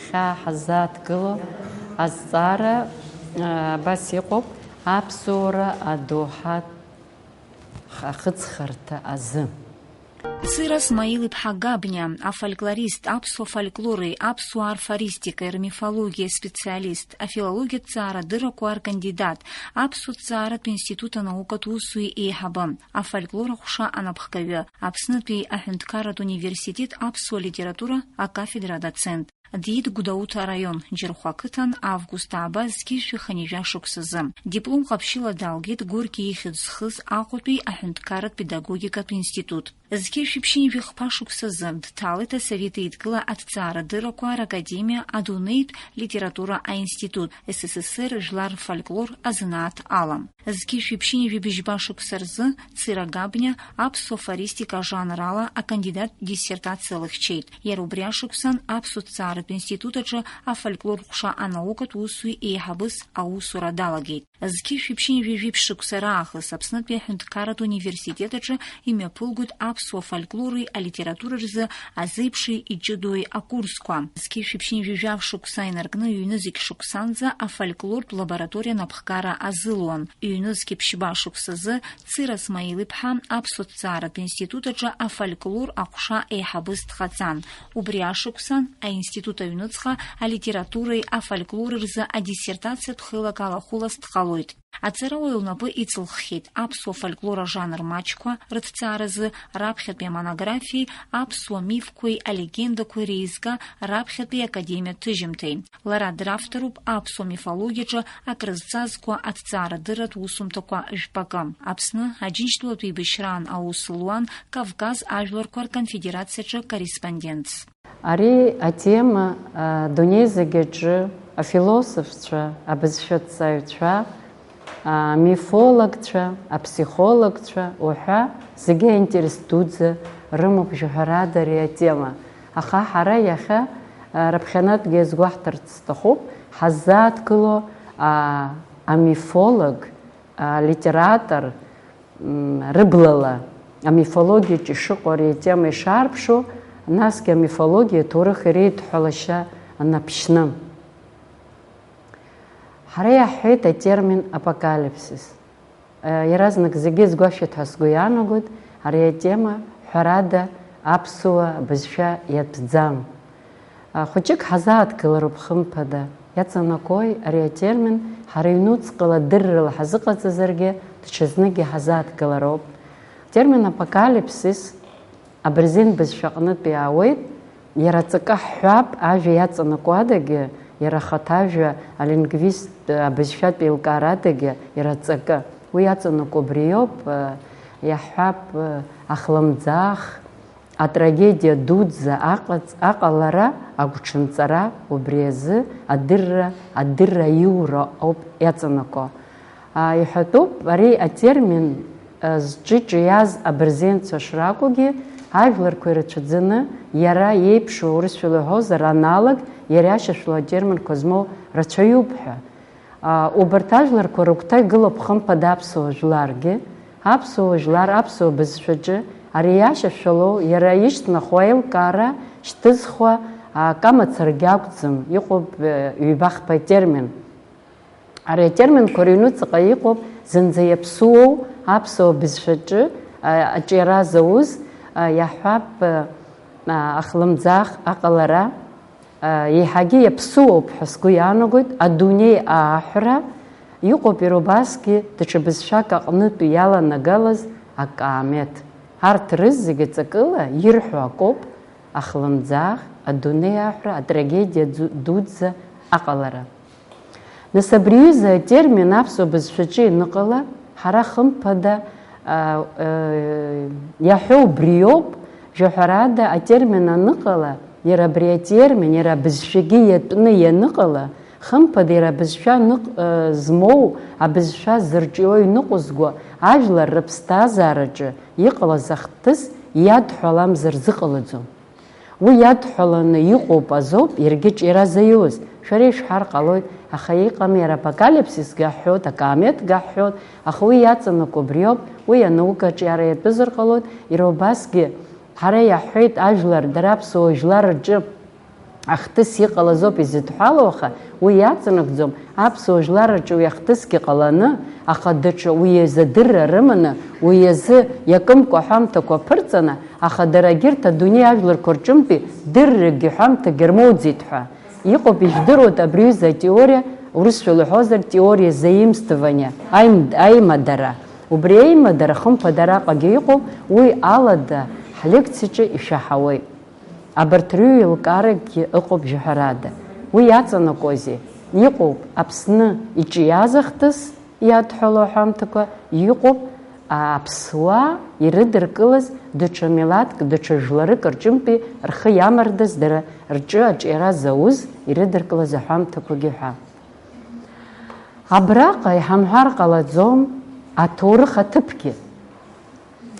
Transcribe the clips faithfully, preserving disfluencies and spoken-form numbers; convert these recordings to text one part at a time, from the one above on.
Хьаа ҳаззааҭгыло азҵаара, а, абас иҟоуп, аԥсуара адоуҳа ахыҵхырҭа азы. Цира Смаил-иԥҳа Габниа, афольклорист, аԥсуа фольклори аԥсуа арфаристикеи рмифологиеи специалист, афилологиатә ҭҵаарадыррақәа ркандидат, аԥсуа ҭҵааратә институт анаукатә усуи еиҳабы, афольклор аҟәша анапхгаҩы, Аԥснытәи аҳәынҭқарратә университет аԥсуа литература акафедра адоцент. Диит Гәдоуҭа араион, Џьырхәа ақыҭан, август ааба зқьи жәшәи хынҩажәа шықәсазы. Диплом ҟаԥшьыла далгеит Горки ихьӡ зхыз Аҟәатәи аҳәынҭқарратә педагогикатә институт. Зқьи жәшәи ԥшьынҩажәи хԥа шықәсазы дҭалеит Асовет Еидгыла аҭҵаарадыррақәа ракадемиа адунеитә литература аинститут, С С С Р жәлар рфольклор азанааҭ ала. Зқьи жәшәи ԥшьынҩажәи быжьба шықәса рзы Цира Габниа аԥсуа афористика ажанр ала акандидаттә диссертациа лыхьчеит. Иара убри ашықәсан аԥсуа ҭҵааратә институт аҿы афольклор ҟәша анаукатә усуи еиҳабыс аусура далагеит. Зқьи жәшәи ԥшьынҩажәи жәиԥшь шықәса раахыс Аԥснытәи аҳәынҭқарратә университет аҿы имҩаԥылгоит аԥсуа фольклори алитературеи рзы азеиԥши иҷыдои акурсқәа. Зқьи жәшәи ԥшьынҩажәи жәаф шықәса инаркны ҩ-нызқь шықәсанӡа афольклортә лабораториа анапхгара азылуан. Ҩ-нызқь ԥшьба шықәсазы Цира Смаил-иԥҳа аԥсуа ҭҵааратә институт аҿы афольклор аҟәша еиҳабыс дҟаҵан. Убри ашықәсан аинститут аҩныҵҟа алитературеи афольклори рзы адиссертациатә хеилак алахәылас дҟалоит. Аҵарауаҩ лнапы иҵылххьеит аԥсуа фольклор ажанр маҷқәа рыҭҵааразы, раԥхьатәи амонографиеи аԥсуа мифқәеи алегендақәеи реизга раԥхьатәи академиатә ҭыжьымҭеи. Лара дравторуп аԥсуа мифологиаҿы акрызҵазкуа аҭҵаарадырратә усумҭақәа жәпакы. Аԥсны Аџьынџьтәылатә еибашьраан аус луан Кавказ ажәларқәа рконфедерациаҿы корреспондентс. Ари атема, а, дунеи зегь аҿы афилософцәа, абызшәаҭҵаҩцәа, амифологцәа, аԥсихологцәа уҳәа зегьы аинтерес дуӡӡа рымоуп, жәаҳәарада, ари атема. Аха ҳара иахьа, а, раԥхьанатәгьы иазгәаҳҭарц сҭахуп, ҳаззааҭгыло, а, амифолог, алитератор, м, рыблала амифологиаҿ ишыҟоу ари атема ишаарԥшу, насгьы амифологиа аҭоурых иреидҳәалашьа анаԥшьны. Ҳара иаҳҳәеит атермин апокалипсис. Иаразнак зегьы згәашәеит ҳәа сгәы иаанагоит, ари атема ҳәарада аԥсуа бызшәа иатәӡам. Хәыҷык ҳазааҭгылароуп, хымԥада. Иаҵанакуеи ари атермин ҳара ҩнуҵҟала дыррала ҳазыҟаҵазаргьы, даҽазныкгьы ҳазааҭгылароуп. Атермин апокалипсис абырзен бызшәа аҟнытә иаауеит, иара ҵакы ҳҳәап, ажәа иаҵанакуадагьы, иара ахаҭа ажәа алингвист, абызшәатә еилкаарадагьы иара ҵакы. Уи иаҵанакуа убриоуп, иаҳҳәап, ахлымӡаах, атрагедиа дуӡӡа аҟаҵ-, аҟалара, агәҽанҵара, убри азы адырра, адырра аиура ауп иаҵанакуа. Иҳәатәуп, ари атермин зҿы-ҿиаз абырзенцәа шракәугьы, ажәларқәа ирацәаӡаны, иара иеиԥшу, урысшәала иҳәозар, аналог, иара иашьашәлоу атерминқәа змоу рацәаҩуп ҳәа. Убарҭ ажәларқәа рыгәҭа игылоуп, хымԥада, аԥсуа жәларгьы, аԥсуа жәлар аԥсуа бызшәаҿы ари иашьашәалоу, иара ишьҭнахуа аилкаара шьҭызхуа акы амацарагьы акәӡам, иҟоуп, ҩба-хԥа термин. Ари атерминқәа рыҩнуҵаҟа иҟоуп зынӡа иаԥсуоу аԥсуа бызшәаҿы, а, аҿиара зауз, а, иаҳҳәап, а, ахлымӡаах аҟалара, а, еиҳагьы иаԥсуоуп ҳәа сгәы иаанагоит, адунеи ааҳәра, иҟоуп иара убасгьы даҽа бызшәак аҟнытә иаланагалаз акаамеҭ. Арҭ рызегьы ҵакыла ирҳәо акоуп ахлымӡаах, адунеи аҳәра, атрагедиа ду-, дуӡӡа аҟалара. Нас абри аҩыза атермин аԥсуа бызшәаҿы ианыҟала, ҳара хымԥада, а, а, иаҳәо убриоуп, жәаҳәарада атермин аныҟала, иара абри атермин, иара абызшәагьы иатәны ианыҟала, хымԥада иара абызшәа ныҟ-, а, змоу, абызшәа зырҿио иныҟәызго ажәлар рыԥсҭазаараҿы иҟалаз ахҭыс иадҳәаламзар зыҟалаӡом. Уи иадҳәаланы иҟоуп азоуп иаргьы ҿиара заиуз. Шәара ишәҳәар ҟалоит, аха иҟами, иара апокалипсисгьы аҳәоит, акаамеҭгьы аҳәоит, аха уи иаҵанакуа убриоуп, уи анаукаҿиара иатәызар ҟалоит, иара убасгьы ҳара иаҳҳәеит, ажәлар, дара аԥсуа жәлар рҿы Ахҭыс иҟалаз ауп изыдҳәалоу, аха уи иаҵанакӡом, аԥсуа жәлар рҿы уи ахҭысгьы ҟаланы, аха даҽа уи азы адырра рыманы, уи азы иакымкәа аҳәамҭақәа ԥырҵаны, аха дара егьырҭ адунеи ажәларқәа рҿынтәи дырракгьы ҳәамҭакгьы рмоуӡеит ҳәа. Иҟоуп, ижәдыруеит абри аҩыза атеориа, урысшәала иҳәозар, теория заимствования, аим-, аимадара. Убри аимадара хымԥада араҟагьы иҟоуп, уи алада ҳлекциаҿы ишәаҳауеит. Абарҭ рыҩеилкааракгьы ыҟоуп жәаҳәарада. Уи иаҵанакуазеи? Иҟоуп Аԥсны иҿиаз ахҭыс иадҳәалоу аҳәамҭақәа, иҟоуп аԥсуаа ирыдыркылаз даҽа милаҭк, даҽа жәларык рҿынтәи рхы иамардаз, дара рҿы аҿиара зауз ирыдыркылаз аҳәамҭақәагьы ҳәа. Абраҟа иҳамҳәар ҟалаӡом аҭоурых аҭыԥгьы.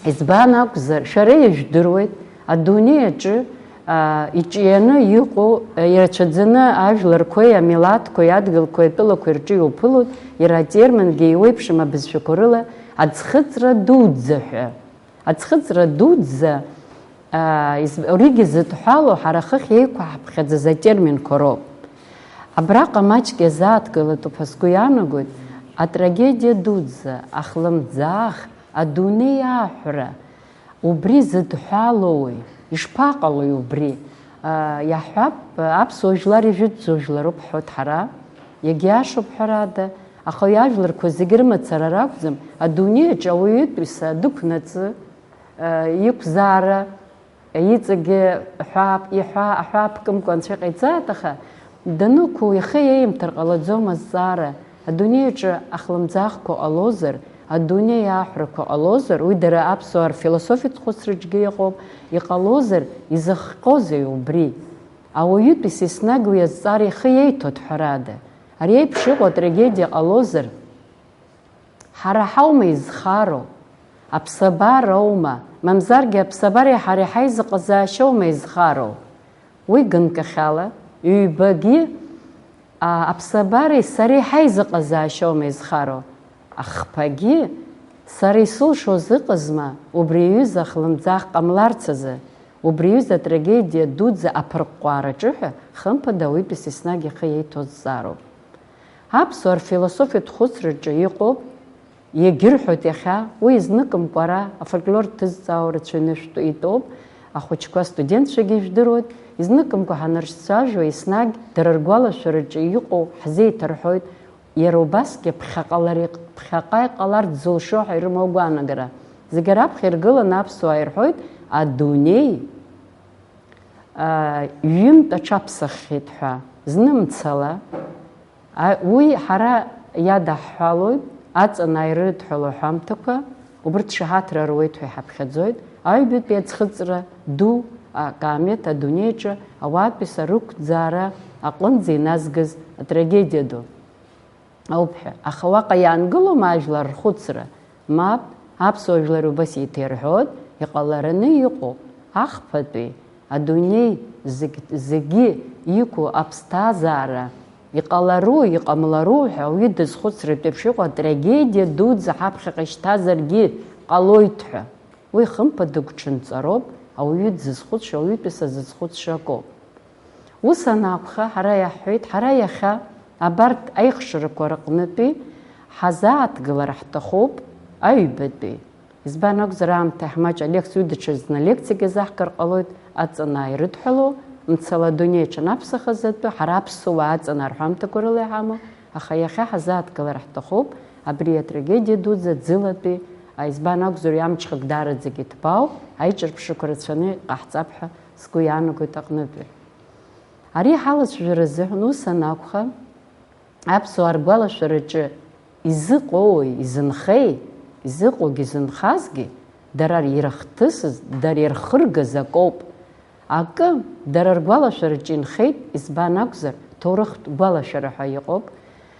Избан акәзар, шәара ижәдыруеит, адунеи аҿы, аа, иҿианы иҟоу, ирацәаӡаны ажәларқәеи амилаҭқәеи адгьылқәеи атәылақәеи рҿы иуԥылоит, иара атермингьы еиуеиԥшым абызшәақәа рыла аӡхыҵра дуӡӡа ҳәа. Аӡхыҵра дуӡӡа, аа, из-, уригьы зыдҳәалоу ҳара хыхь еиқәаҳԥхьаӡаз атерминқәа роуп. Абраҟа маҷк иазааҭгылатәуп ҳәа сгәы иаанагоит, атрагедиа дуӡӡа, ахлымӡаах, адунеи ааҳәра, убри зыдҳәалоуи? Ишԥаҟалои убри? Аа, иаҳҳәап, аԥсуа жәлар ижәытәӡоу жәларуп ҳҳәоит ҳара, иагьиашоуп ҳәарада, аха уи ажәларқәа зегьы рымацара ракәӡам, адунеи аҿы ауаҩытәыҩса дықәнаҵы, аа, иқәзаара, иҵегьы ҳәаап, иҳәа-, аҳәаапкымкәа анцәа иҟаиҵааит, аха данықәу ихы иеимҭар ҟалаӡом азҵаара, адунеи аҿы ахлымӡаахқәа ҟалозар, адунеи ааҳәрақәа ҟалозар, уи дара аԥсуаа рфилософиатә хәыцраҿгьы иҟоуп, иҟалозар, изыхҟьозеи убри? Ауаҩытәыҩса еснагь уи азҵаара ихы иеиҭоит, ҳәарада. Ари еиԥш иҟоу атрагедиа ҟалозар, ҳара ҳаума изхароу? Аԥсабара аума? Мамзаргьы аԥсабареи ҳареи ҳаизыҟазаашьоума изхароу? Уи ганкахьала, ҩбагьы, а, аԥсабареи сареи ҳаизыҟазаашьоума изхароу? Ахԥагьы, сара исылшоз ыҟазма убри аҩыза ахлымӡаах ҟамларц азы, убри аҩыза атрагедиа дуӡӡа аԥырҟәаараҿы ҳәа, хымԥада, ауаҩытәыҩса еснагь ихы иеиҭо зҵаароуп. Аԥсуаа рфилософиатә хәыцраҿы иҟоуп, иагьырҳәоит иахьа, уи изныкымкәа ара афольклор ҭызҵаауа рацәаҩны шәтәы итәоуп, ахәыҷқәа астудентцәагьы ижәдыруеит, изныкымкәа ҳанырцәажәо, еснагь дара ргәалашәараҿы иҟоу ҳзеиҭарҳәоит, иара убасгьы ԥхьаҟа лар-, ԥхьаҟа иҟаларц зылшо ҳәа ирымоу агәаанагара. Зегьы раԥхьа иргыланы аԥсуаа ирҳәоит, адунеи, аа, ҩынтә аҽаԥсаххьеит ҳәа, зны мцала, А, уи ҳара иадаҳҳәалоит, аҵанааи рыдҳәалоу аҳәамҭақәа, убырҭ шаҳаҭра руеит ҳәа иҳаԥхьаӡоит, аҩбатәи аӡхыҵра ду, акаамеҭ адунеиаҿы ауаатәыҩса рықәӡаара аҟынӡа иназгаз атрагедиа ду ауп ҳәа. Аха уаҟа иаангылома ажәлар рхәыцра? Мап, аԥсуа жәлар убас еиҭа ирҳәоит, иҟалараны иҟоуп, ахԥатәи, адунеи зегь, зегьы иқәу аԥсҭазаара, иҟалару, иҟамлару ҳәа ауаҩы дазхәыцратә еиԥш иҟоу атрагедиа дуӡӡа ҳаԥхьаҟа ишьҭазаргьы ҟалоит ҳәа. Уи хымԥада гәҽанҵароуп, ауаҩы дзызхәыцша, ауаҩытәыҩса зызхәыцша акоуп. Ус анакәха, ҳара иаҳҳәеит, ҳара иахьа абарҭ аихшарақәа рыҟнытәи ҳазааҭгылар ҳҭахуп аҩбатәи. Избан акәзар, аамҭа ҳмаҷ алекциа даҽазны алекциак иазаҳкыр ҟалоит, аҵанааи рыдҳәалоу, мцала адунеи аҽанаԥсахаз атәы, ҳара аԥсуаа аҵанаа рҳәамҭақәа рыла иҳамоу, аха иахьа ҳазааҭгылар ҳҭахуп абри атрагедиа дуӡӡа ӡылатәи, а, избан акәзар, уи амҽхак даараӡагьы ҭбаауп, аиҿырԥшрақәа рацәаны иҟаҳҵап ҳәа сгәы иаанагоит аҟнытәи. Ари ҳалацәажәара азыҳәан ус анакәха, аԥсуаа ргәалашәараҿы изыҟоуи, изынхеи, изыҟоугьы зынхазгьы, дара ирыхҭысыз, дара ирхыргаз акоуп. Акы, дара ргәалашәараҿы инхеит, избан акәзар, ҭоурыхтә гәалашәара ҳәа иҟоуп.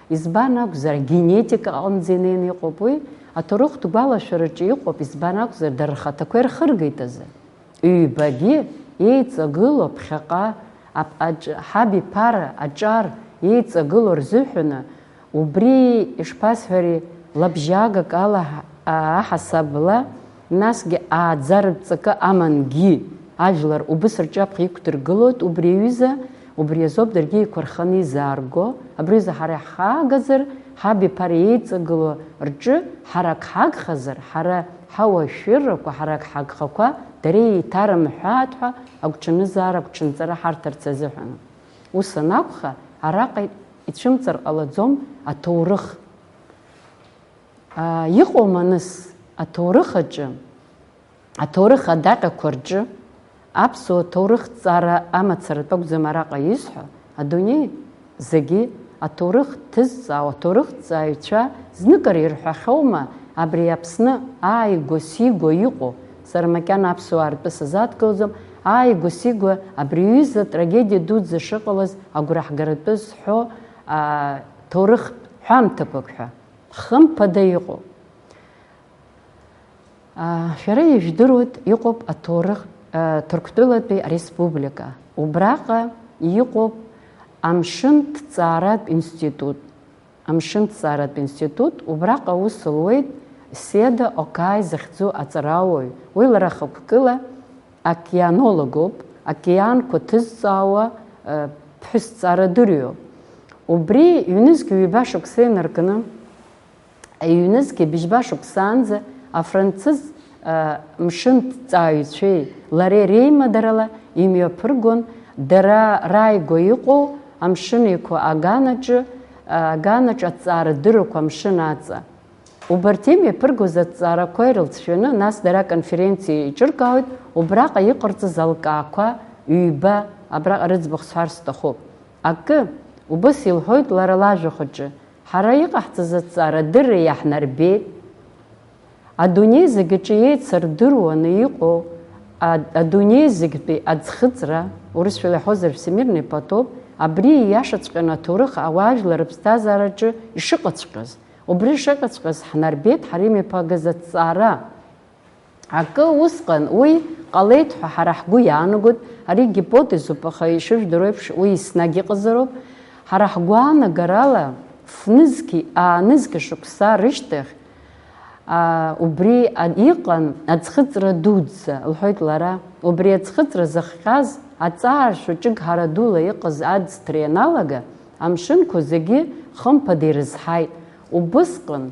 Избан акәзар, генетика аҟынӡа инеины иҟоуп уи, аҭоурыхтә гәалашәараҿы иҟоуп, избан акәзар, дара рхаҭақәа ирхыргеит азы. Ҩбагьы еиҵагылоу ԥхьаҟа ап-, аҿ-, ҳабиԥара аҿар еиҵагылоу рзыҳәаны, убри, ишԥасҳәари, лабжьагак ала ҳ-, а-, аҳасабала, насгьы ааӡаратә ҵакы амангьы, ажәлар убыс рҿаԥхьа иқәдыргылоит убри аҩыза, Убри азоуп даргьы еиқәырханы изаарго, абри аҩыза ҳара иаҳхаагазар, ҳаб иԥара еиҵагыло рҿы ҳарак ҳагхазар, ҳара ҳауашәыррақәа ҳарак ҳагхақәа дара еиҭарымҳәааит ҳәа агәҽанызаара, агәҽанҵара ҳарҭарц азыҳәан. Ус анакәха, араҟа ицәымҵыр ҟалаӡом аҭоурых. Иҟоума, нас, аҭоурых аҿы, аҭоурых адаҟьақәа рҿы, аԥсуа ҭоурыхҭҵаара амацаратә акәӡам араҟа исҳәо, адунеи зегьы аҭоурых ҭызҵаауа аҭоурыхҭҵааҩцәа зныкыр ирҳәахьоума абри Аԥсны ааигәа-сигәа иҟоу, сара макьана аԥсуаа ртәы сазааҭгылаӡом, ааигәа-сигәа абри аҩыза трагедиа дуӡӡа шыҟалаз агәра ҳгаратәы зҳәо, аа, ҭоурыхтә ҳәамҭақәак ҳәа. Хымԥада иҟоуп. Шәара ижәдыруеит, иҟоуп аҭоурых, Ҭырқәтәылатәи ареспублика. Убраҟа иҟоуп амшынҭҵааратә институт. Амшынҭҵааратә институт, убраҟа аус луеит Седа Окаи захьӡу аҵарауаҩ. Уи лара хықәкыла океанологоуп, океанқәа ҭызҵаауа, э, ԥҳәыс ҵарадырҩуп. Убри ҩнызқь ҩба шықәса инаркны, ҩнызқь быжьба шықәсаанӡа афранцыз, э, мшынҭҵааҩцәеи лареи реимадарала имҩаԥыргон дара рааигәа иҟоу амшын еиқәа аганаҿы, э, аганаҿ аҭҵаарадыррақәа амшын аҵа. Убарҭ имҩаԥыргоз аҭҵаарақәа ирылҵшәаны, нас дара аконференциа еиҿыркаауеит, убраҟа иҟарҵаз алкаақәа ҩба, абраҟа рыӡбахә сҳәар сҭахуп. Акы, убыс илҳәоит лара лажәахә аҿы, ҳара иҟаҳҵаз аҭҵаарадырра иаҳнарбеит. Адунеи зегь аҿы еицырдыруаны иҟоу а-, адунеи зегьтәи аӡхыҵра, урысшәала иаҳҳәозар всемирный потоп, абри ииашаҵәҟьаны аҭоурых ауаажәлар рыԥсҭазаараҿы ишыҟаҵәҟьаз, Убри шыҟаҵәҟьаз ҳнарбеит ҳара имҩаԥагаз аҭҵаара. Акы усҟан уи ҟалеит ҳәа ҳара ҳгәы иаанагоит, ари гипотезуп, аха ишыжәдыруа еиԥш уи еснагь иҟазароуп. Ҳара ҳгәаанагарала, фнызқьи аанызқьи шықәса рышьҭахь, аа, убри а-, иҟан аӡхыҵра дуӡӡа, лҳәоит лара. Убри аӡхыҵра зыхҟьаз, аҵааршә аҿыгҳара дула иҟаз аӡҭра ианалага, Амшынқәа зегьы хымԥада ирызҳаит. Убысҟан,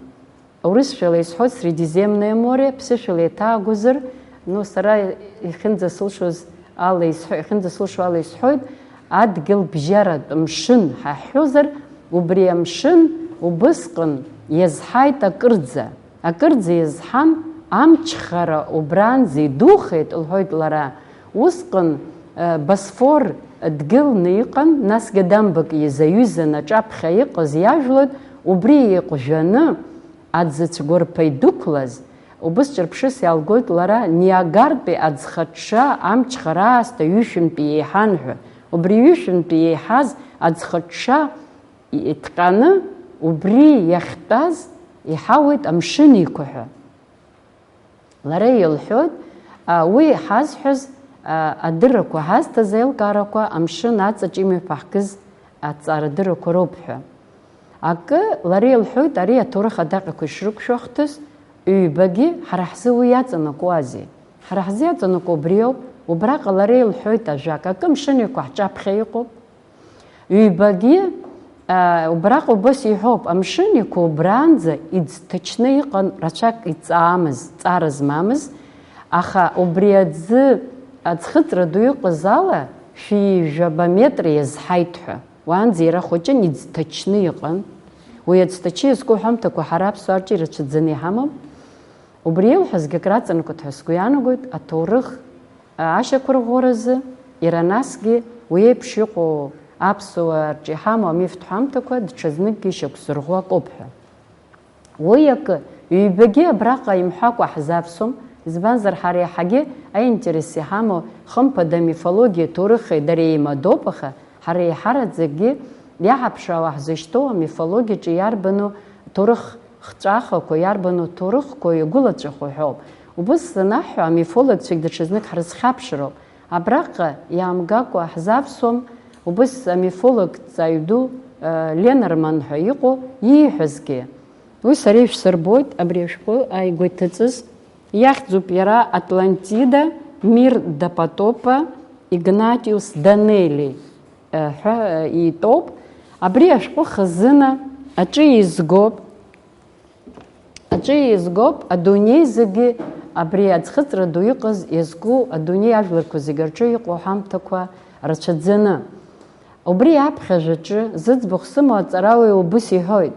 урысшәала исҳәоит, Средиземное море, ԥсышәала иҭаагозар, ну, сара ихьынӡасылшоз ала исҳәо-, ихьынӡасылшо ала исҳәоит, адгьыл бжьаратә мшын ҳәа ҳҳәозар, убри амшын убысҟан иазҳаит акырӡа. Акырӡа иазҳан, амчхара убранӡа идухеит, лҳәоит лара. Усҟан, э, Босфор дгьылны иҟан, насгьы дамбак изаҩызан аҿаԥхьа иҟаз иажәлоит, убри еиҟәжәаны аӡы цәгәарԥа идәықәлаз, убыс ҿырԥшыс иалгоит лара, Ниагартәи аӡхыҽҽа амчхара аасҭа ҩышәынтәи еиҳан ҳәа. Убри ҩышәынтәи еиҳаз аӡхыҽҽа иҭҟьаны убри иахьтәаз иҳауеит Амшын Еиқәа ҳәа. Лара илҳәоит, а, уи ҳазҳәаз, а, адыррақәа ҳазҭаз аилкаарақәа Амшын аҵаҿ имҩаԥаҳгыз аҭҵаарадыррақәа роуп ҳәа. Акы, лара илҳәоит, ари аҭоурых адаҟьақәа ишрықәшәо ахҭыс, ҩбагьы ҳара ҳзы уи иаҵанакуазеи? Ҳара ҳзы иаҵанакуа убри ауп, убраҟа лара илҳәоит ажәак, акы Амшын Еиқәа ҳҿаԥхьа иҟоуп. Ҩбагьы, а, убраҟа убас иҳәоуп, Амшын Еиқәа убранӡа иӡҭачны иҟан, рацәак иҵаамыз, ҵара змамыз, аха убри аӡы аӡхыҵра ду иҟаз ала шәи жәаба метр иазҳаит ҳәа. Уаанӡа иара хәыҷын, иӡҭачны иҟан. Уи аӡҭачы иазку аҳәамҭақәа ҳара аԥсуаа рҿы ирацәаӡаны иҳамам. Убри еилҳәазгьы акраҵанакуеит ҳәа сгәы иаанагоит аҭоурых ашьақәырӷәӷәаразы, иара насгьы уи еиԥш иҟоу аԥсуаа рҿы иҳамоу амифтә ҳәамҭақәа даҽазныкгьы ишьақәзырӷәӷәо акоуп ҳәа. Уи акы, ҩбагьы абраҟа имҳәакәа ҳзавсуам, избанзар, ҳара иаҳагьы аинтерес иҳамоу, хымԥада, амифологиеи аҭоурыхи дара еимадоуп, аха ҳара еиҳараӡакгьы иаҳаԥшаауа ҳзышьҭоу амифологиаҿы иарбану ҭоурых хҵәахақәа, иарбану ҭоурыхқәа иагәылаҵәаху ҳәоуп. Убыс анаҳҳәа, амифологцәагь даҽазнык ҳрызхьаԥшроуп. Абраҟа иаамгакәа ҳзавсуам, убыс амифологҵаҩ ду, э, Ленорман ҳәа иҟоу ииҳәазгьы. Уи сара ишәсырбоит, абри ашәҟәы ааигәа иҭыҵыз. Иахьӡуп иара Атлантида, мир допотопа, Игнатиус Данелли. ҳәа итәоуп. Абри ашәҟәы хазына аҿы изгоуп, аҿы изгоуп, адунеи зегьы абри аӡхыҵра ду иҟаз иазку адунеи ажәларқәа зегьы рҿы иҟоу ҳамҭақәа рацәаӡаны. Убри аԥхьажәаҿы зыӡбахә сымоу аҵарауаҩ убыс иҳәоит.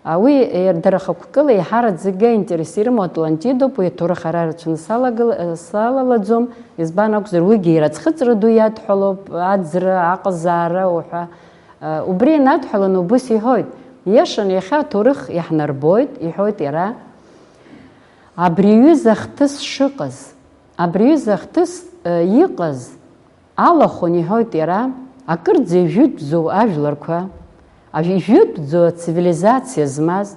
А, уи, е, дара хықәкыла еиҳараӡакгьы аинтерес ирымоу Атлантидоуп, уи аҭоурых ара рацәаны салагыл-, э, салалаӡом, избан акәзар, уигьы иара аӡхыҵра ду иадҳәалоуп, аӡра, аҟазаара уҳәа. Э, убри инадҳәаланы убыс иҳәоит, ииашаны иахьа аҭоурых иаҳнарбоит, иҳәоит иара, абри аҩыза ахҭыс шыҟаз, абри аҩыза ахҭыс, э, иҟаз, алахәын, иҳәоит иара, акырӡа ижәытәӡоу ажәларқәа, ажә-, ижәытәӡоу ацивилизациа змаз,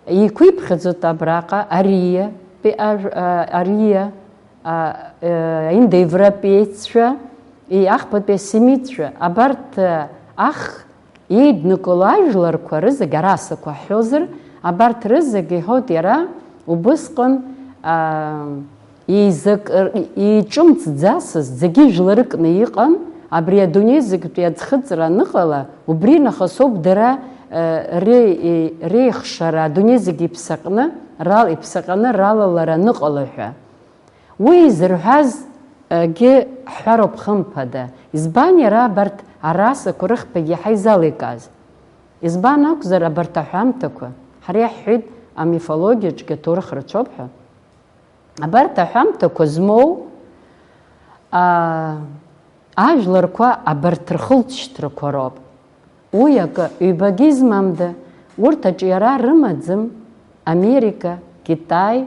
еиқәиԥхьаӡоит абраҟа ариатәи ажә-, а, ариа, а, э, аиндоевропееццәа, и-, ахԥатәи асемитцәа, абарҭ, э, ах еиднакыло ажәларқәа рызегь, арасақәа ҳҳәозар, абарҭ рызегь, иҳәоит иара, убысҟан, а, еизак-, еиҿымҭӡацыз, зегьы жәларыкны иҟан, абри адунеи зегьтәи аӡхыҵра аныҟала, убри нахыс ауп дара, э, ре-, е-, реихшара, адунеи зегьы иԥсаҟны, рал-, иԥсаҟьаны ралалара аныҟала ҳәа. Уи изырҳәаз, э, гьы ҳҳәароуп хымԥада, избан иара абарҭ арасақәа рыхԥагьы иаҳа изаликааз? Избан акәзар, абарҭ аҳәамҭақәа, ҳара иаҳҳәеит, амифологиаҿгьы аҭоурых рацәоуп ҳәа. Абарҭ аҳәамҭақәа змоу, а, ажәларқәа абарҭ рхылҵшьҭрақәа роуп. Уи акы, ҩбагьы измамда, урҭ аҿиара рымаӡам, Америка, Китай,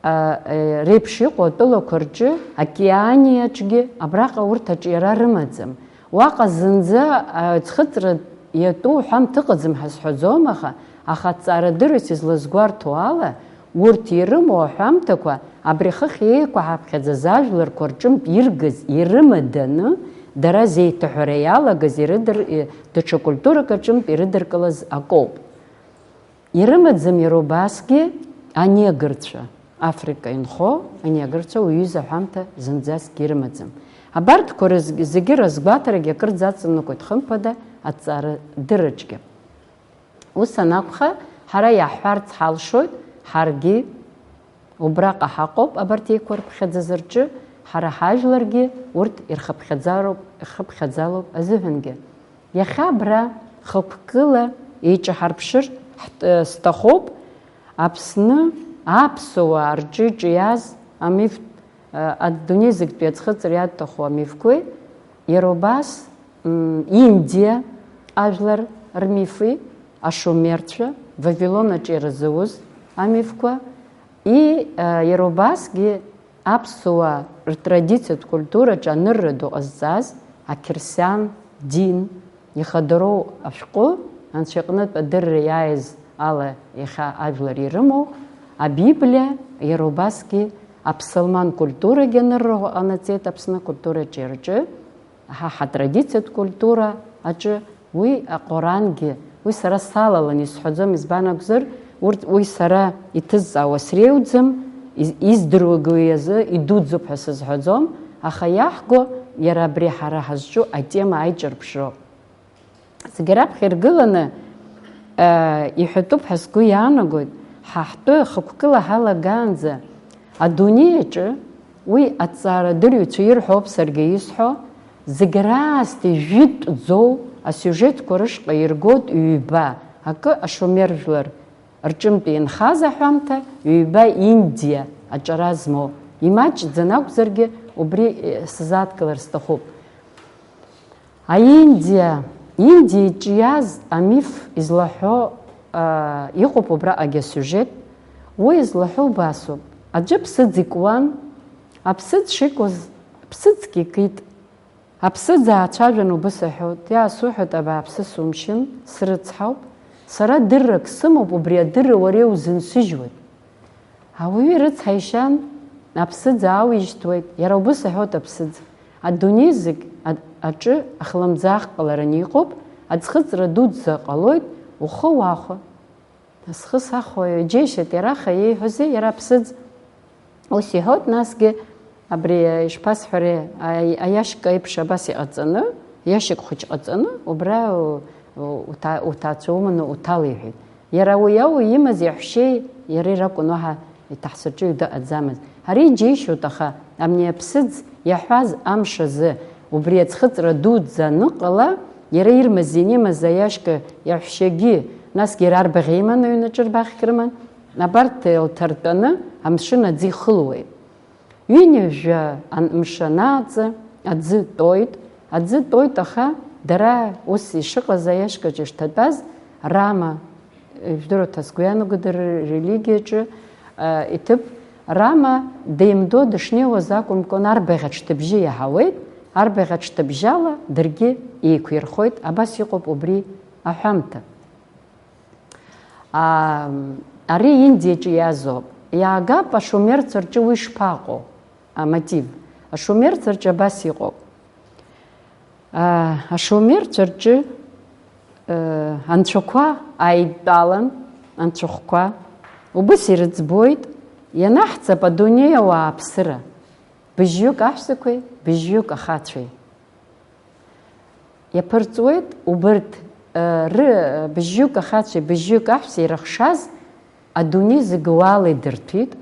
а, э, реиԥш иҟоу атәылақәа рҿы, Океаниаҿгьы абраҟа урҭ аҿиара рымаӡам. Уаҟа зынӡа, а, ӡхыҵра иатәу ҳәамҭа ыҟаӡам ҳәа сҳәаӡом, аха, аха аҭҵаарадырҩыс излазгәарҭо ала, урҭ ирымоу аҳәамҭақәа абри ахыхь еиқәаҳаԥхьаӡаз ажәларқәа рҿынтә иргаз, ирымаданы, дара зеиҭаҳәара иалагаз ирыдыр-, и-, даҽа культурак аҿынтә ирыдыркылаз акоуп. Ирымаӡам иара убасгьы анегрцәа, Африка инхо анегрцәа уаҩыза аҳәамҭа зынӡаскгьы ирымаӡам. Абарҭқәа рыз-, зегьы разгәаҭарагьы акырӡа аҵанакуеит, хымԥада, аҭҵаарадырраҿгьы. Ус анакәха, ҳара иаҳҳәарц ҳалшоит, ҳаргьы убраҟа ҳаҟоуп, абарҭ еиқәырԥхьаӡаз рҿы, ҳара ҳажәларгьы урҭ ирхыԥхьаӡароуп, ирхыԥхьаӡалоуп азыҳәангьы. Иахьа абра хықәкыла еиҿаҳарԥшыр ҳт-, сҭахуп, Аԥсны аԥсуаа рҿы иҿиаз амифтә, адунеи зегьтәи аӡхыҵра иаҭаху амифқәеи, иара убас, м, Индиа ажәлар рмифи, ашумерцәа, Вавилон аҿы ирзауз амифқәа, и, а, иара убасгьы аԥсуаа ртрадициатә культураҿы анырра ду ҟазҵаз ақьырсиан дин ихадароу ашәҟәы, Анцәа иҟнытә адырра иааиз ала иахьа ажәлар ирымоу, Абиблиа, иара убасгьы аԥсылман культурагьы анырра ҟанаҵеит Аԥсны акультураҿиараҿы. Ҳа ҳатрадициатә культура аҿы уи Аҟорангьы, уи сара салалан исҳәаӡом, избан акәзар, урҭ уи сара иҭызҵаауа среиуӡам, из-, издыруагьы уи азы идуӡӡоуп ҳәа сызҳәаӡом, аха иаҳго иара абри ҳара ҳазҿу атема аиҿырԥшроуп. Зегь раԥхьа иргыланы, э, иҳәатәуп ҳәа сгәы иаанагоит, ҳа ҳтәы хықәкыла ҳалагаанӡа адунеи аҿы уи аҭҵаарадырҩцәа ирҳәо ауп саргьы исҳәо, зегь раасҭа ижәытәӡоу асиужетқәа рышҟа иргоит ҩба, акы ашумер жәлар рҿынтә инхаз аҳәамҭа, ҩба Индиа аҿара змоу. Имаҷӡан акәзаргьы, убри, э, сзааҭгылар сҭахуп. Аиндиа, Индиа иҿиаз амиф излаҳәо, аа, иҟоуп убраҟагьы асиужет. Уи излаҳәо убасоуп. Аӡәы ԥсыӡ икуан, аԥсыӡ шикуаз, ԥсыӡк икит. Аԥсыӡ аацәажәан убыс аҳәоит, иаасуҳәоит, абааԥсы сумшьын, срыцҳауп. Сара дыррак сымоуп, убри адырра уара иузынсыжьуеит. Ауаҩы ирыцҳаишьан, аԥсыӡ аауижьҭуеит, иара убыс аҳәоит аԥсыӡ. Адунеи зегь а-, аҿы ахлымӡаах ҟалараны иҟоуп, аӡхыҵра дуӡӡа ҟалоит, ухы уахәа. Схы сахәо џьеишьеит, иара аха иеиҳәозеи, иара аԥсыӡ. Ус иҳәоит, насгьы абри, ишԥасҳәари, аи-, аиашка еиԥш абас иҟаҵаны, Иашьак хәыҷ ҟаҵаны, убра у-, у-, уҭа-, уҭаацәа уманы уҭал, иҳәеит. Иара уи ауаҩ имаз иаҳәшьеи иареи ракәын, уаҳа иҭаҳцәаҿы ҩы дыҟаӡамызт. Ари џьеишьоит, аха абни аԥсыӡ иаҳәаз амш азы, убри аӡхыҵра дуӡӡа аныҟала, иара ирмаз ианимаз аиашка иаҳәшьагьы, насгьы иара арбаӷь иман, аҩнаҿы рбаӷьк рыман, абарҭ еилҭартәаны амшын аӡы ихылуеит. Ҩынҩажәа ан-, мшы анааҵы, аӡы тоит. Аӡы тоит, аха дара ус ишыҟаз аиашкаҿы ишҭатәаз, Рама, ижәдыруа ҭа-, сгәы иаанагода, ррелигиаҿы, а, иҭыԥ, Рама деимдо дышнеиуаз акәымкәан, арбаӷь аҽҭыбжьы иаҳауеит, арбаӷь аҽҭыбжьала даргьы еиқәирхоит, абас иҟоуп убри аҳәамҭа. А, ари Индиаҿы иазоуп. Иаагап ашумерцәа рҿы уи шԥаҟоу, амотив. Ашумерцәа рҿы абас иҟоуп. А, ашумерцәа рҿы, э, анцәақәа ааидтәалан, анцәахәқәа, убыс ирыӡбоит, ианаҳҵап адунеи ауааԥсыра, быжьҩык аҳәсақәеи, быжьҩык ахацәеи. Иаԥырҵуеит убырҭ, э, ры-, быжьҩык ахацәеи быжьҩык аҳәсеи ирыхшаз адунеи зегьы уаала идырҭәит,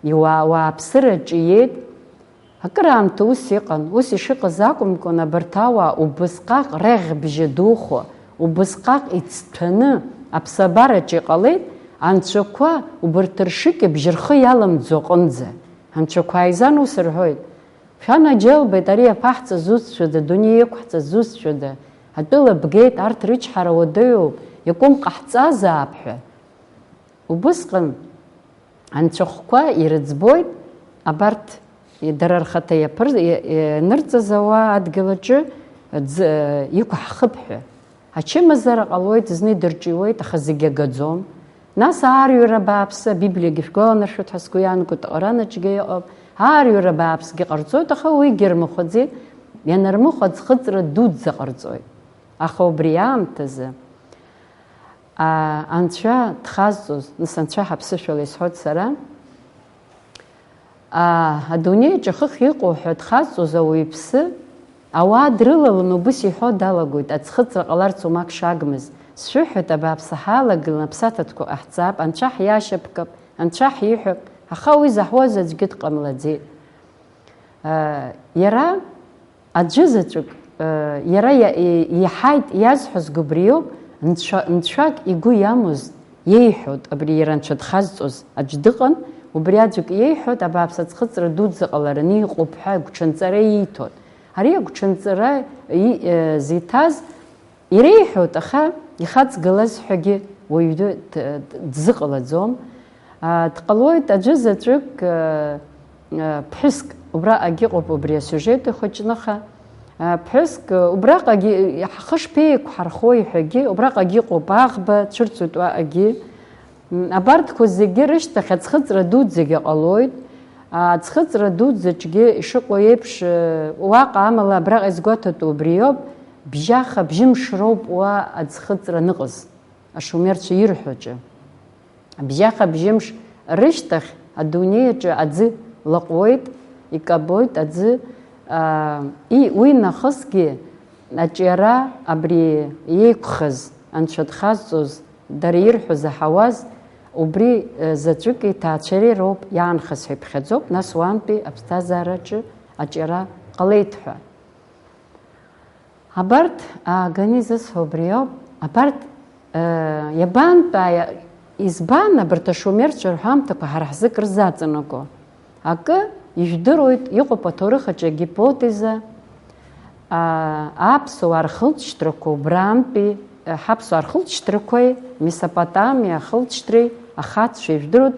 иуаа-, уааԥсыра аҿиеит. Акыраамҭа ус иҟан, ус ишыҟаз акәымкәан, абарҭ ауаа убысҟак реӷьбжьы духо, убысҟак ицҭәаны аԥсабараҿы иҟалеит, анцәақәа убарҭ ршыкьыбжь рхы иаламӡо аҟынӡа. Анцәақәа ааизан ус рҳәоит. Шәанаџьалбеит, ари иаԥаҳҵаз зусҭцәада, адунеи иқәҳҵаз зусҭцәада? Атәыла бгеит, арҭ рычҳара уадаҩуп, иакәым ҟаҳҵазаап ҳәа. Убысҟан анцәахәқәа ирыӡбоит, абарҭ дара рхаҭа иаԥыр-, иа-, ианырҵаз ауаа адгьыл аҿы ӡ-, иқәаҳхып ҳәа. Ачымазара ҟалоит, зны идырҿиуеит, аха зегьы агаӡом. Нас аарҩара бааԥсы, Абиблиагьы шәгәаланаршәоит ҳәа сгәы иаанагоит, Аҟаран аҿгьы иҟоуп. Аарҩара бааԥсгьы ҟарҵоит, аха уигьы рмыхәаӡеит, ианырмыхәа аӡхыҵра дуӡӡа ҟарҵоит. Аха убри аамҭазы, а, Анцәа дхазҵоз, нас Анцәа ҳаԥсышәала исҳәоит сара, аа, адунеи аҿы хыхь иҟоу ҳәа дхазҵоз ауаҩԥсы, ауаа дрылаланы убыс иҳәо далагоит, аӡхыҵра ҟаларц уамак шагмыз. Сшәыҳәоит, абааԥсы ҳалагылан аԥсаҭатәқәа ҟаҳҵап, анцәа ҳиашьапкып, анцәа ҳиҳәап, аха уи заҳуаз аӡәгьы дҟамлаӡеит. Иара аӡәы заҵәык, иара иа-, и-, иаҳаит иазҳәаз убриоуп, нцәа-, нцәак игәы иамоз иеиҳәоит, абри иара анцәа дхазҵоз аӡә дыҟан, убри аӡәк иеиҳәоит, абааԥс аӡхыҵра дуӡӡа ҟалараны иҟоуп ҳәа агәҽанҵара ииҭоит. Ари агәҽанҵара и-, э, зиҭаз иреиҳәоит, аха ихаҵгылаз ҳәагьы уаҩы д-, д-, дзыҟалаӡом. А, дҟалоит аӡәы заҵәык, э, э, ԥҳәыск, убраҟагь ыҟоуп убри асиужет ихәыҷныха. А, ԥҳәыск, э, убраҟагьы, э, ҳхы шԥеиқәҳархои ҳәагьы, убраҟагь ыҟоуп аӷба, цәырҵуеит уаҟагьы. М, абарҭқәа зегьы рышьҭахь аӡхыҵра дуӡӡагьы ҟалоит. А, аӡхыҵра дуӡӡаҿгьы ишыҟоу еиԥш, э, уаҟа амала абраҟа изгәаҭатәу убриоуп, бжьаха бжьымш роуп уа аӡхыҵра аныҟаз, ашумерцәа ирҳәо аҿы. Бжьаха бжьымш рышьҭахь адунеи аҿы аӡы лаҟәуеит, икабоит аӡы, аа, и, уи нахысгьы аҿиара абри иеиқәхаз, анцәа дхазҵоз, дара ирҳәо заҳауаз, убри, э, заҵәыки ҭаацәареи роуп иаанхаз ҳәа иԥхьаӡоуп, нас уантәи аԥсҭазаараҿы аҿиара ҟалеит ҳәа. Абарҭ ааганы изысҳәо убри ауп. Абарҭ, э, иабантәи, избан абарҭ ашумерцәа рҳәамҭақәа ҳара ҳзы кыр заҵанаго? Акы ижәдыруеит, иҟоуп аҭоурых аҿы агипотеза, а, аԥсуаа рхылҵшьҭрақәа убрантәи, э, ҳаԥсуаа рхылҵшьҭрақәеи Месопотамиа ахылҵшьҭреи ахацәа ижәдыруеит,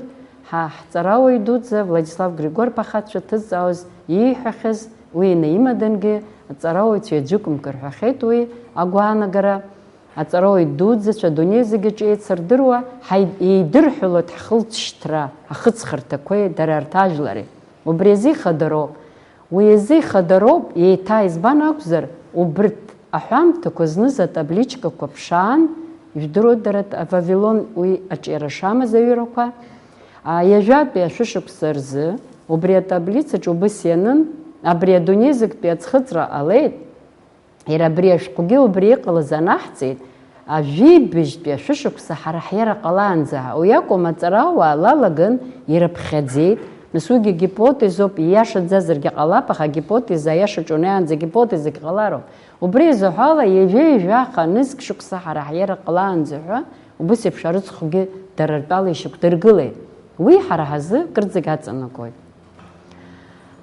ҳа ҳҵарауаҩ дуӡӡа Владислав Григор-иԥа ахацәа ҭызҵаауаз ииҳәахьаз, уи инаимадангьы, аҵарауаҩцәа иаӡәыкымкәа рҳәахьеит уи агәаанагара, аҵарауаҩ дуӡӡацәа адунеи зегьы аҿы еицырдыруа, ҳаи-, еидырҳәалоит ҳхылҵшьҭра ахыҵхырҭақәеи дара рҭажәлари. Убри азы ихадароуп. Уи азы ихадароуп, еиҭа избан акәзар, убырҭ аҳәамҭақәа зныз атабличкақәа ԥшаан, ижәдыруеит дара т-, Вавилон уи аҿиара шамаз аҩырақәа, а, ҩажәатәи ашәышықәса рзы, убри атаблицаҿ убыс ианын, абри адунеи зегьтәи аӡхыҵра ҟалеит, Иара абри ашәҟәгьы убри иҟалаз анаҳҵеит, ажәибжьтәи ашәышықәса ҳара ҳиара ҟалаанӡа. Уи акәым, аҵарауаа лалаган ирыԥхьаӡеит, нас уигьы гипотезоуп, ииашаӡазаргьы ҟалап, аха агипотеза аиашаҿы унеиаанӡа гипотезак ҟалароуп. Убри азы ҳәала, ҩажәи жәаха нызқь шықәса ҳара ҳиара ҟалаанӡа ҳәа, убыс еиԥш арыцхәгьы дара ртәала ишьақәдыргылеит. Уи ҳара ҳазы кырӡагь аҵанакуеит.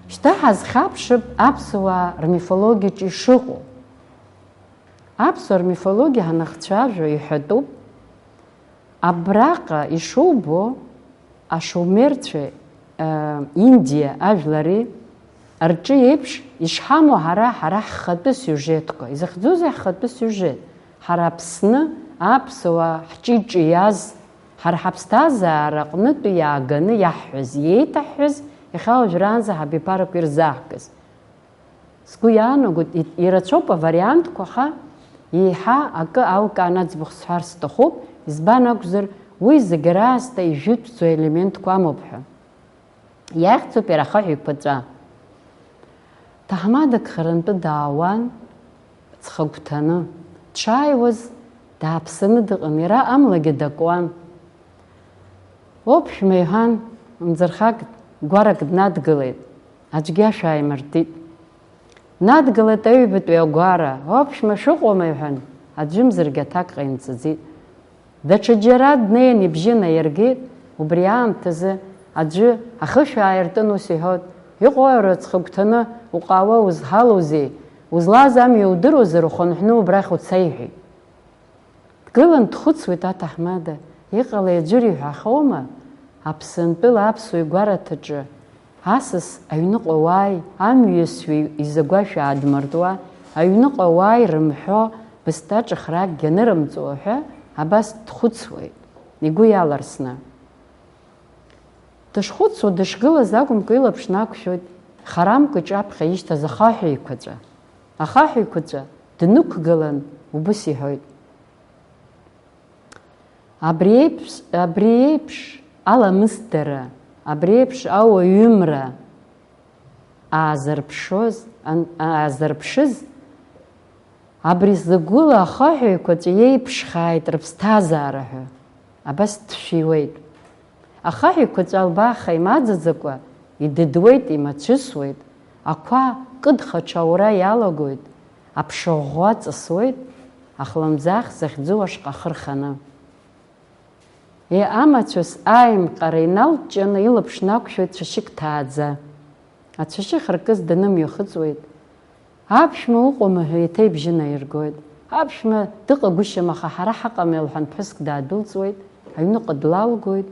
Шьҭа ҳазхьаԥшып аԥсуаа рмифологиаҿы ишыҟоу. Аԥсуаа рмифологиа ҳанахцәажәо иҳәатәуп, абраҟа ишубо, ашумерцәеи, э, Индиа ажәлари рҿы еиԥш ишҳамоу ҳара, ҳара ҳхатәы сиужетқәа. Изахьӡузеи ҳхатәы сиужет? Ҳара Аԥсны, аԥсуаа ҳҿиҿы иаз, ҳара ҳаԥсҭазаара аҟнытәи иааганы иаҳҳәаз, иеиҭаҳҳәаз, иахьа уажәраанӡа ҳабиԥарақәа ирзаҳкыз. Сгәы иаанагоит, и-, ирацәоуп авариантқәа, аха еиҳа акы алкааны аӡбахә сҳәар сҭахуп, избан акәзар, уи зегь раасҭа ижәытәӡоу елементқәа амоуп ҳәа. Иахьӡуп иара ахаҳә еиқәаҵәа. Ҭаҳмадак харантәы даауан, ҵхагәҭаны. Дшааиуаз, дааԥсаны дыҟан, иара амлагьы дакуан. Оԥшәма иҳәан, мӡырхак гәарак днадгылеит, аӡәгьы ашә ааимыртит. Днадгылеит аҩбатәи агәара, оԥшәма шәыҟоума, иҳәан, аӡәымзаргьы аҭак ҟаимҵаӡеит. Даҽаџьара днеин ибжьы наиргеит, убри аамҭазы аӡәы ахышә ааиртын ус иҳәоит, иҟои уара ҵхагәҭаны уҟаауа узҳалоузеи, узлааз амҩа удыруазар ухынҳәны убрахь уца, иҳәеит. Дгылан дхәыцуеит аҭаҳмада, иҟалеи аӡәыр иҳәахьоума, Аԥсынтәыла аԥсуа игәараҭаҿы асас аҩныҟа уааи, амҩасҩы изы агәашә аадмыртуа, аҩныҟа уааи рымҳәо, бысҭа ҿыхракгьы анырымҵуа ҳәа абас дхәыцуеит, игәы иаларсны. Дышхәыцуа, дышгылаз акәымкәа, илаԥш нақәшәоит харамкәа иҿаԥхьа ишьҭаз ахаҳә еиқәаҵәа. Ахаҳә еиқәаҵәа днықәгылан, убыс иҳәоит. Абри еиԥш, абри еиԥш аламысдара, абри еиԥш ауаҩымра аазырԥшоз, ан-, аазырԥшыз, абри зыгәыла ахаҳә еиқәаҵәа иеиԥшхааит рыԥсҭазаара ҳәа, абас дшәиуеит. Ахаҳә еиқәаҵәа албааха имаӡаӡакәа идыдуеит, имацәысуеит, ақәа кыдхаҽа аура иалагоит, аԥшыӷәӷәа ҵысуеит, ахлымӡаах захьӡу ашҟа ахы рханы. Е, амацәыс аимҟара иналҷҷаны илаԥш нақәшәоит цәашьык ҭааӡа. Ацәашьы хыркыз данымҩахыҵуеит. Аԥшәма уҟоума ҳәа еиҭа ибжьы наиргоит. Аԥшәма дыҟагәышьам, аха ҳара ҳаҟами, лҳәан ԥҳәыск даадәылҵуеит, аҩныҟа длалгоит.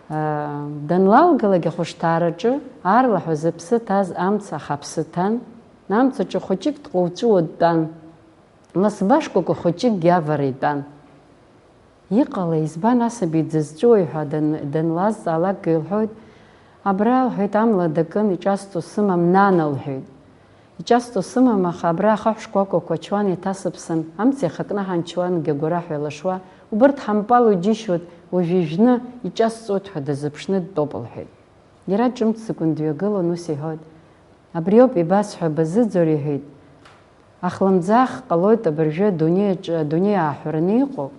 Аа, данлалгалак ахәышҭаараҿы аарлаҳәа зыԥсы ҭаз амца ахаԥсы ҭан, амцаҿы хәыҷык дҟуҵәуо дтәан. Ласбашкәакәа хәыҷыкгьы авара итәан. Иҟалеи, избан асаби дзызҵәуои ҳәа дан-, данлазҵаалакгьы лҳәоит, абра, лҳәеит, амла дакын, иҿасҵо сымам, нана, лҳәеит. Иҿасҵо сымам, аха абра ахаҳә шкәакәақәа ачуан еиҭасыԥсан, амца иахакны ҳанчуангьы агәараҳәа еилашуа, убырҭ ҳампало џьышьоит, уажә ижәны иҿасҵоит ҳәа дазыԥшны дтәоуп, лҳәеит. Иара ҿымҭӡакәа дҩагылан, ус иҳәоит, абриоуп ибасҳәо, базыӡырҩ, иҳәеит. Ахлымӡаах ҟалоит абыржәы адунеиаҿы, адунеи ааҳәараны иҟоу.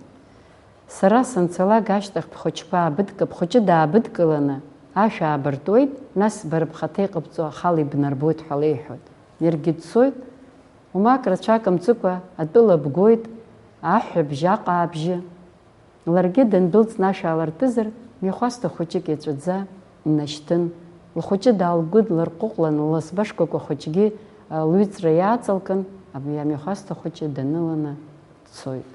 Сара санцалак ашьҭахь бхәыҷқәа аабыдк-, бхәыҷы даабыдкыланы ашә аабыртуеит, нас бара бхаҭа иҟабҵо ахала ибнарбоит ҳәа леиҳәоит. Иаргьы дцоит, уамак рацәак мҵыкәа атәыла бгоит, аҳәҳәабжь, аҟаабжьы. Ларгьы дындәылҵны ашә аалыртызар, мҩахәасҭа хәыҷык иаҵәаӡа инашьҭын. Лхәыҷы даалгәыдларҟәыҟәлан, ласбашкәакәа хәыҷгьы, а, лҩыҵра иааҵалкын, аб-, амҩахәасҭа хәыҷы даныланы дцоит.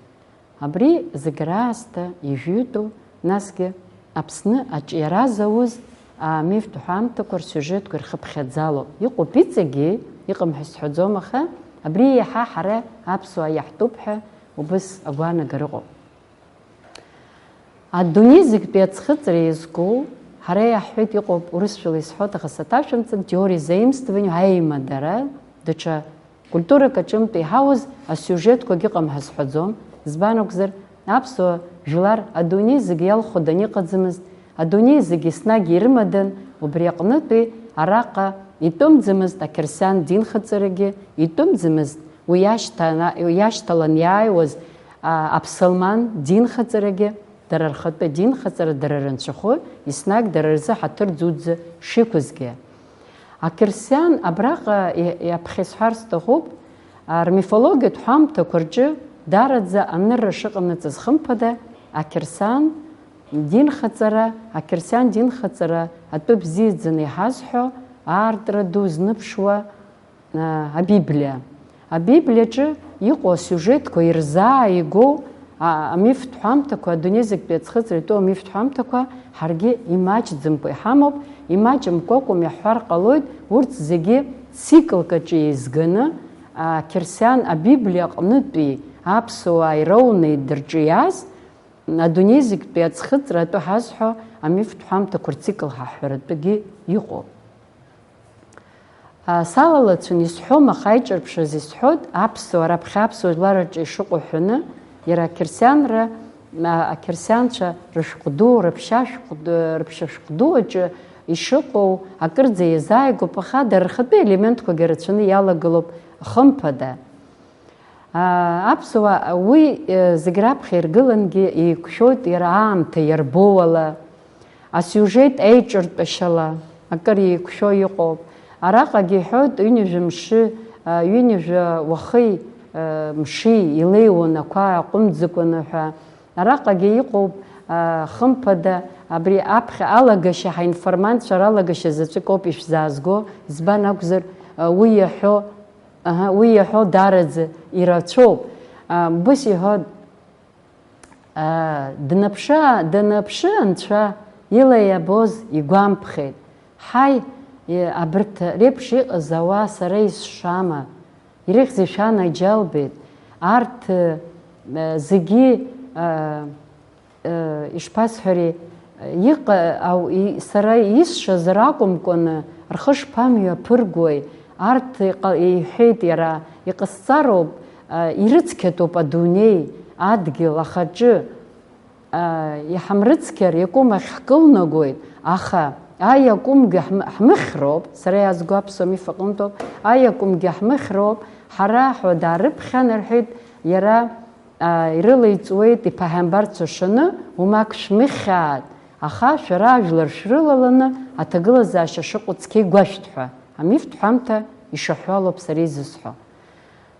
Абри зегь раасҭа ижәытәу, насгьы Аԥсны аҿиара зауз амифтә ҳәамҭақәа рсиужетқәа ирхыԥхьаӡалоуп. Иҟоуп иҵегьы, иҟам ҳәа сҳәаӡом, аха абри иаҳа ҳара аԥсуаа иаҳтәуп ҳәа убыс агәаанагара ыҟоуп. Адунеи зегьтәи аӡхыҵра иазку, ҳара иаҳҳәеит, иҟоуп, урысшәала исҳәоит, аха саҭашәымҵан, теория заимствования, аимадара, даҽа культурак аҿынтә иҳауз асиужетқәагь ыҟам ҳәа сҳәаӡом. Избан акәзар, аԥсуа жәлар адунеи зегь иалхәаданы иҟаӡамызт, адунеи зегь еснагь ирымадан, убри аҟнытәи араҟа итәымӡамызт ақьырсиан динхаҵарагьы, итәымӡамызт Уи иашьҭана-, иашьҭалан иааиуаз, а, аԥсылман динхаҵарагьы, дара рхатәы динхаҵара, дара рынцәахәы, еснагь дара рзы ҳаҭыр дуӡӡа шиқәызгьы. Ақьырсиан абраҟа и-, иаԥхьа исҳәар сҭахуп, а, рмифологиатә ҳәамҭақәа рҿы даараӡа анырра шыҟанаҵаз хымԥада, ақьырсиан динхаҵара, ақьырсиан динхаҵара атәы бзиаӡаны иҳазҳәо аартра ду зныԥшуа, а, Абиблиа. Абиблиаҿы иҟоу асиужетқәа ирзааигәоу, а, амифтә ҳәамҭақәа, адунеи зегьтәи аӡхыҵра итәоу амифтә ҳәамҭақәа ҳаргьы имаҷӡамкәа иҳамоуп, имаҷымкәакәа иаҳҳәар ҟалоит, урҭ зегьы циклк аҿы еизганы, а, қьырсиан Абиблиа аҟнытәи аԥсуаа ироуны идырҿиаз, адунеи зегьтәи аӡхыҵра атәы ҳазҳәо амифтә ҳәамҭақәа рцикл ҳаҳҳәаратәыгьы иҟоуп. А, салалацәан исҳәом, аха иҿырԥшыз исҳәоит, аԥсуаа, раԥхьа аԥсуа жәлар рҿы ишыҟоу ҳәаны, иара ақьырсианра, а, ақьырсианцәа рышәҟә ду, рыԥшьа шәҟә д-, рыԥшьа шәҟә ду аҿы ишыҟоу акырӡа иазааигәоуп, аха дара рхатәы елементқәагьы рацәаны иалагылоуп, хымԥада. А, аԥсуаа уи, э, зегь раԥхьа иргылангьы еиқәшәоит иара аамҭа иарбоу ала, асиужет еиҿыртәашьала акыр еиқәшәо иҟоуп. Араҟагьы иҳәоит ҩынҩажәа мшы, а, ҩынҩажәа уахеи, а, мши илеиуан ақәа аҟәымҵӡакәаны ҳәа. Араҟагьы иҟоуп, а, хымԥада, абри аԥхьа алагашьа, ҳаинформантцәа ралагашьа заҵәык ауп ишәзаазго, избан акәзар, а, уи иаҳәо, аҳа, уи иаҳәо даараӡа ирацәоуп. А, убыс иҳәо, а, днаԥшы-, даныԥшы Анцәа ила иабоз игәамԥхеит. Ҳаи, е, абарҭ реиԥш иҟаз ауаа сара исшама? Ирыхьзеи шәанаџьалбеит? Арҭ, э, зегьы, э, э, ишԥасҳәари, иҟа-, ау-, и-, сара исшаз ракәымкәаны, рхы шԥамҩаԥыргои? Арҭ иҟа-, иҳәеит иара, иҟасҵароуп, э, ирыцқьатәуп адунеи, адгьыл, ахаҿы. Иҳамрыцқьар, иакәым ахь ҳкылнагоит, аха аиакәымгьы ҳм-, ҳмыхьроуп, сара иаазго аԥсуа миф аҟынтәоуп, аиакәымгьы ҳмыхьроуп, ҳара ҳәа даарыԥхьан, рҳәеит, иара, а, ирылеиҵуеит иԥаҳамбарцәа шаны, уамак шәмыхьааит, аха шәара ажәлар шәрылаланы аҭагылазаашьа шыҟоу цқьа игәашәҭ ҳәа, амифтә ҳәамҭа ишаҳәалоуп сара изысҳәо.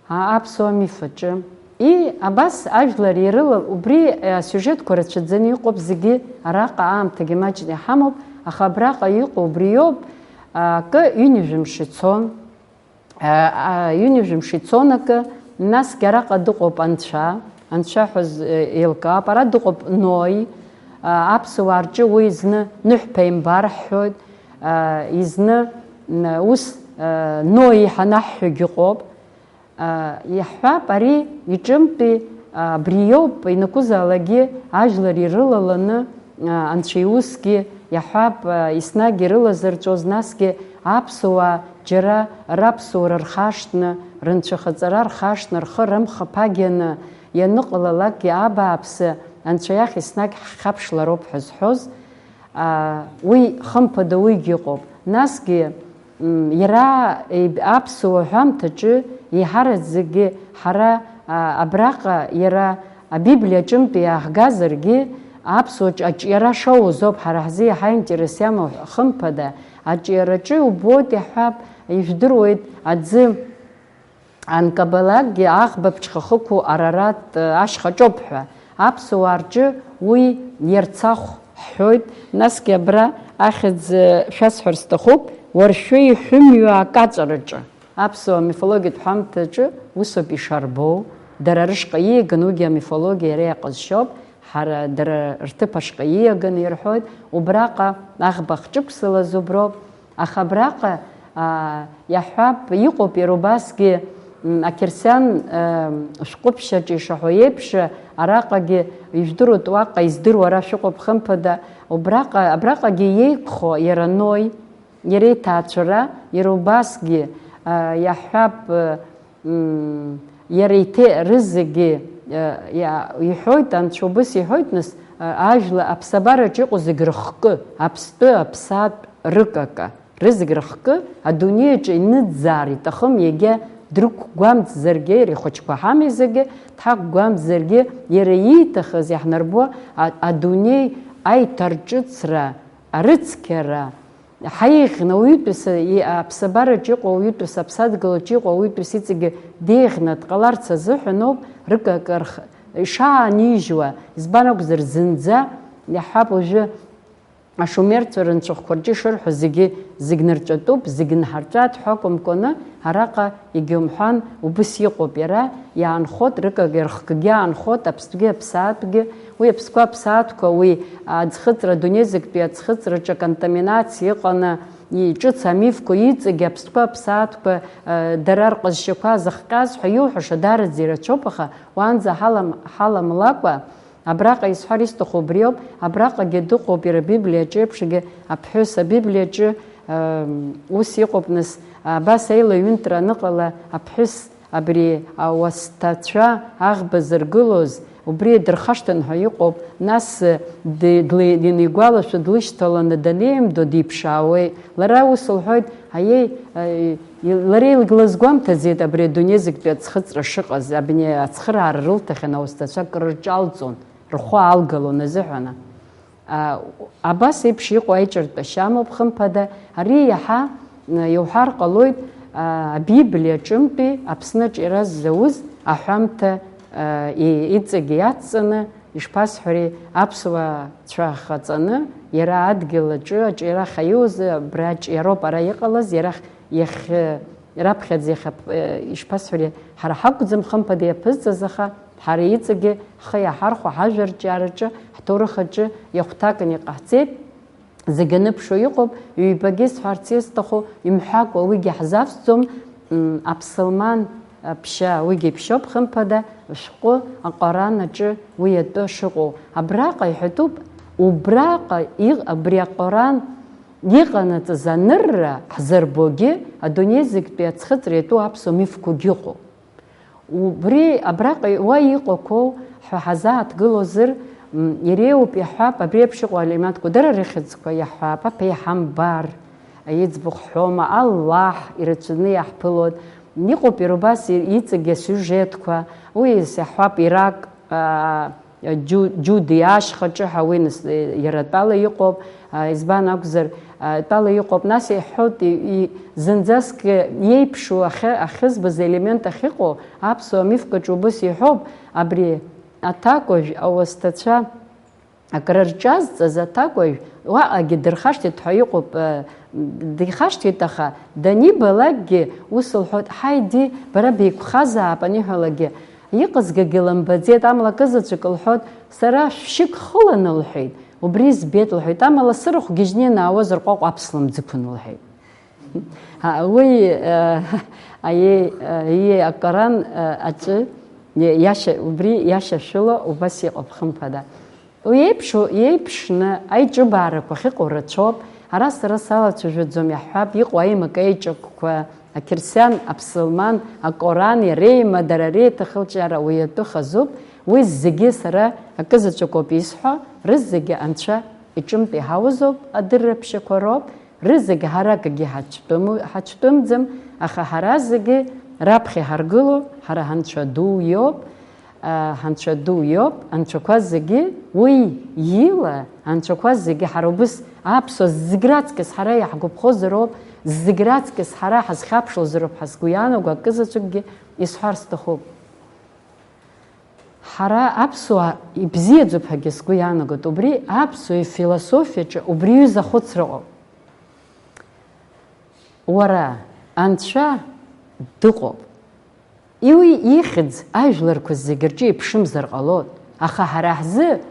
А, аԥсуа миф аҿы. И, абас ажәлар ирылал-, убри, э, асиужетқәа рацәаӡаны иҟоуп, зегьы араҟа аамҭагьы маҷны иҳамоуп, аха абраҟа иҟоу убри иоуп, а, акы ҩынҩажәа мшы ицон, а, а, ҩынҩажәа мшы ицон акы, насгьы араҟа дыҟоуп Анцәа, Анцәа ҳәа з-, э, еилкаап, ара дыҟоуп Нои, а, аԥсуаа рҿы уи зны ныҳәԥеимбар ҳҳәоит, а, изны, м, ус, а, Нои ҳанаҳҳәогь ыҟоуп. А, иаҳҳәап, ари иҿынтәи, а, абри иоуп, ианакәызаалакгьы ажәлар ирылаланы, а, анцәа иусгьы, иаҳҳәап, а, еснагь ирылазырҵәоз, насгьы аԥсуаа џьара раԥсуара рхашҭны, рынцәахаҵара рхашҭны, рхы рымхаԥагьаны ианыҟалалакгьы абааԥсы, анцәа иахь еснагь ҳхьаԥшлароуп ҳәа зҳәоз, а, уи хымԥада уигь ыҟоуп. Насгьы, м, иара, е, аԥсуа ҳәамҭаҿы еиҳараӡакгьы ҳара, а, абраҟа иара Абиблиа аҿынтә иааҳгазаргьы, аԥсуа ҿ-, аҿиара шоуз ауп ҳара ҳзы иаҳа интерес иамоу, хымԥада, аҿиараҿы иубоит, иаҳҳәап, ижәдыруеит аӡы Анкабалакгьы аӷба ԥҽхахықәу Арарат ашьхаҿоуп ҳәа, аԥсуаа рҿы уи иарцахә ҳҳәоит, насгьы абра ахьӡ шәасҳәар сҭахуп, уаршәы иҳәымҩа акаҵәараҿы. Аԥсуа мифологиатә ҳәамҭаҿы усоуп ишарбоу, дара рышҟа ииаган, уигьы амифологиа иара иаҟазшьоуп, ҳара дара рҭыԥ ашҟа ииаганы ирҳәоит, убраҟа аӷба ахҿықәсалаз уброуп. Аха абраҟа, аа, иаҳҳәап, иҟоуп иара убасгьы, м, ақьырсиан, м, шәҟәыԥшьаҿы ишаҳәо еиԥш, араҟагьы ижәдыруеит, уаҟа издыруа ара шәыҟоуп, хымԥада, убраҟа, абраҟагьы иеиқәхо иара Нои, иара иҭаацәара, иара убасгьы, аа, иаҳҳәап, м, иара иҭе-, рызегьы, э, иа-, иҳәоит, Анцәа убыс иҳәоит, нас, э, ажәла аԥсабараҿы иҟоу зегь рыхкы, аԥстәы, аԥсаатә, рыкака, рызегь рыхкы, адунеи аҿы иныӡаар иҭахым, иагьа Дрықәгәамҵзаргьы, иара ихәыҷқәа ҳамеизаргьы, дҳақәгәамҵзаргьы, иара ииҭахыз иаҳнарбо а-, адунеи аиҭарҿыцра, арыцқьара, ҳаиӷьны ауаҩытәыҩса и-, аԥсабараҿы иҟоу, ауаҩытәыҩса аԥсадгьылаҿы иҟоу, ауаҩытәыҩса иҵегьы деиӷьны дҟаларц азыҳәан ауп рыгага рх-, ишаанижьуа, избан акәзар, зынӡа, иаҳҳәап, уажәы ашумерцәа рынцәахәқәа рҿы ишырҳәо зегьы, зегь нырҵәатәуп, зегь нҳарҵәааит ҳәа акәымкәаны, араҟа егьа умҳәан, убыс иҟоуп иара, иаанхоит, рыгага рхгьы аанхоит, аԥстәгьы аԥсаатәгьы, уи аԥсқәа аԥсаатәқәа, уи аӡхыҵра, адунеи зегьтәи аӡхыҵраҿы аконтаминациа ыҟаны, иҿыц амифқәа иҵегь аԥстәқәа аԥсаатәқәа, э, дара рҟазшьақәа зыхҟьаз ҳәа иуҳәаша даараӡа ирацәоуп, аха уаанӡа ҳалам-, ҳаламлакәа, Абраҟа исҳәар исҭаху убриоуп, абраҟагьы дыҟоуп иара Библиаҿы еиԥшгьы аԥҳәыс, Абиблиаҿы, ыы, ус иҟоуп, нас, абас аилаҩынтра аныҟала, аԥҳәыс абри ауасҭацәа аӷба зыргылоз, убри дырхашҭын ҳәа иҟоуп, нас, ды-, длы-, инигәалашәо длышьҭаланы данеимдо диԥшаауеит. Лара ус лҳәоит, аиеи, аи, лара илгәамҭаӡеит абри адунеи зегьтәи аӡхыҵра шыҟаз, абни ацхыраара рылҭахьан ауасҭацәа акыр рҿалҵон. Рхәы аалгалон азыҳәан. А, абас еиԥш иҟоу аиҿартәашьа амоуп, хымԥада, ари иаҳа, м, иуҳәар ҟалоит, а, Абиблиа аҿынтәи Аԥсны аҿиара ззауз аҳәамҭа, а, и-, иҵегь иацҵаны, ишԥасҳәари, аԥсуаа цәа хаҵаны, иара адгьыл аҿы аҿиара ахьаиуз, абра аҿиароуп ара иҟалаз, иара х-, иахь, раԥхьаӡа иахьап-, э, ишԥасҳәари, ҳара ҳакәӡам, хымԥада, иаԥызҵаз, аха ҳара иҵегьы ҳхы иаҳархәо ҳажәа арҿиараҿы, ҳҭоурых аҿы иахәҭакны иҟаҳҵеит. Зегь аныԥшуа иҟоуп, ҩбагьы сҳәарц исҭаху, имҳәакәа уигьы ҳзавсӡом, м, аԥсылман, а, ԥшьа, уигьы иԥшьоуп, хымԥада, шәҟәы Аҟаран аҿы уи атәы шыҟоу. Абраҟа иҳәатәуп, убраҟа иҟ-, абри Аҟаран иҟанаҵаз анырра ҳзырбогьы, адунеи зегьтәи аӡхыҵра иатәу аԥсуа мифқәагьы ыҟоуп. Убри абраҟа уа иҟақәоу ҳәа ҳазааҭгылозар, м, иреиуоуп иаҳҳәап, абри еиԥш иҟоу алимаҭқәа дара рыхьӡқәа иаҳҳәап, аԥеиҳамбар, иӡбахә ҳҳәома, Аллаҳ, ирацәаны иаҳԥылоит. Иҟоуп иара убас и-, иҵегь асиужетқәа, уи иаҳҳәап, Ирак, аа, Џьу-, Џьуди ашьхаҿы ҳәа уи нас, иара атәала иҟоуп, а, избан акәзар, а, атәала иҟоуп. Нас иҳәоит, и-, и-, зынӡаск иеиԥшу ахьы-, ахьызбаз елемент ахьыҟоу аԥсуа мифкаҿы убыс иҳәоуп, абри аҭакәажә ауасҭацәа акрырҿазҵаз аҭакәажә уаҟагьы дырхашҭит ҳәа иҟоуп, а, дихашҭит, аха данибалакгьы ус лҳәоит, ҳаи, ди, бара беиқәхазаап аниҳәалакгьы, иҟазгагьы лымбаӡеит, амала акызаҵәык лҳәоит, сара шәшьык хыланы лҳәеит, убри збеит лҳәеит, амала сырахә гьежьны ианаауаз рҟәаҟә аԥслымӡ ықәын лҳәеит. Ҳа, уи, э, аиеи, э, ииеи акаран, э, аҿы, иашьа, убри иашьашәыла убас иҟоуп, хымԥада. Уи еиԥшу, иеиԥшны аиҿыбаарақәа ахьыҟоу рацәоуп. Ара сара салацәажәаӡом, иаҳҳәап, иҟоу аимак аиҿакқәа, ақьырсиан, аԥсылман, акорани реимадара, реиҭахылҿиара уи атәы хазуп. Уи зегьы сара акызаҵәыкоуп исҳәо, рызегьы Анцәа иҿынтә иҳауазоуп, адырра ԥшьақәа роуп. Рызегь ҳара акгьы ҳацәтәыму-, ҳацәтәымӡам, аха ҳара зегьы раԥхьа иҳаргыло ҳара ҳанцәа ду иоуп, а, ҳанцәа ду иоуп, анцәақәа зегьы уи ила, анцәақәа зегьы ҳара убыс аԥсуа зегь раҵкыс ҳара иаҳгәаԥхозароуп, зегь раҵкыс ҳара ҳазхьаԥшлозароуп ҳәа сгәы иаанаго акызаҵәыкгьы исҳәар сҭахуп. Ҳара аԥсуаа ибзиаӡоуп ҳәагьы сгәы иаанагоит. Убри аԥсуа ифилософиаҿы убри ҩыза ахәыцра ыҟоуп. Уара, Анцәа дыҟоуп. Уи ихьӡ ажәларқәа зегьы рҿы иԥшымзар ҟалоит, аха ҳара ҳзы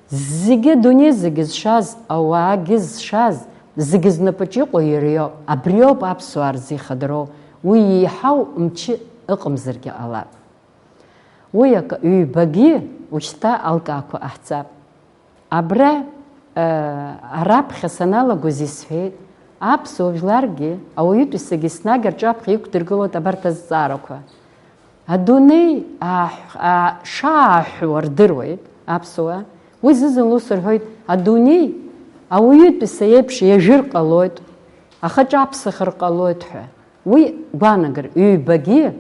зегьы, адунеи зегьы зшаз, ауаагьы зшаз, зегьы знапаҿы иҟоу иара иоуп. Абриоуп аԥсуаа рзы ихадароу. Уи еиҳау мчы ыҟамзаргьы ҟалап. Уи акы, ҩбагьы ушьҭа алкаақәа ҟаҳҵап. Абра, э, араԥхьа саналагоз исҳәеит, аԥсуа жәларгьы, ауаҩытәыҩсагьы еснагь рҿаԥхьа иқәдыргылоит абарҭ азҵаарақәа. Адунеи ааҳә-, аа-, шааҳәуа рдыруеит аԥсуаа. Уи зны-зынла ус рҳәоит, адунеи ауаҩытәыҩса иеиԥш иажәыр ҟалоит, ахаҿы аԥсахыр ҟалоит ҳәа. Уи гәаанагара, ҩбагьы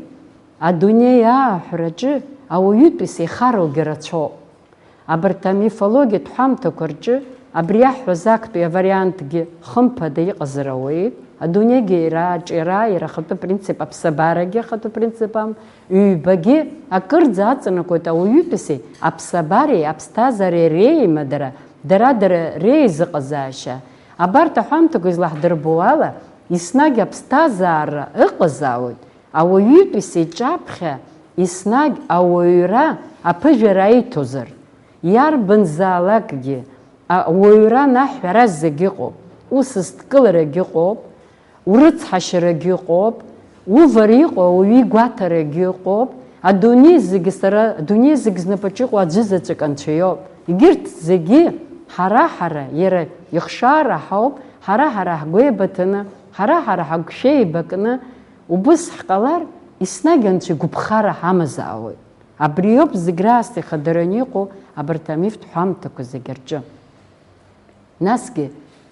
адунеи ааҳәраҿы ауаҩытәыҩса ихароугьы рацәоуп. Абарҭ амифологиатә ҳәамҭақәа рҿы абри иаҳҳәаз актәи авариантгьы хымԥада иҟазар ауеит, адунеигьы иара аҿиара, иара ахатәы принцип, аԥсабарагьы ахатәы принцип ам-, ҩбагьы акырӡа аҵанакуеит ауаҩытәыҩсеи аԥсабареи аԥсҭазаареи реимадара, дара-дара реизыҟазаашьа. Абарҭ аҳәамҭақәа излаҳдырбо ала, еснагь аԥсҭазаара ыҟазаауеит, ауаҩытәыҩса иҿаԥхьа еснагь ауаҩра аԥыжәара аиҭозар, иарбанзаалакгьы, ауаҩра анаҳҳәара зегь ыҟоуп, усызҭкыларагь ыҟоуп, урыцҳашьарагь ыҟоуп, увар иҟоу ауаҩы игәаҭарагь ыҟоуп, адунеи зегь сара, адунеи зегь знапаҿы иҟоу аӡәы заҵәык анцәа иоуп. Егьырҭ зегьы ҳара-ҳара, иара ихшара ҳауп, ҳара-ҳара ҳгәеибаҭаны, ҳара-ҳара ҳагәшәа еибакны, убыс ҳҟалар, еснагь анцәа игәаԥхара ҳамазаауеит. Абриоуп зегь раасҭа ихадараны иҟоу абарҭ амифтә ҳәамҭақәа зегь рҿы. Насгьы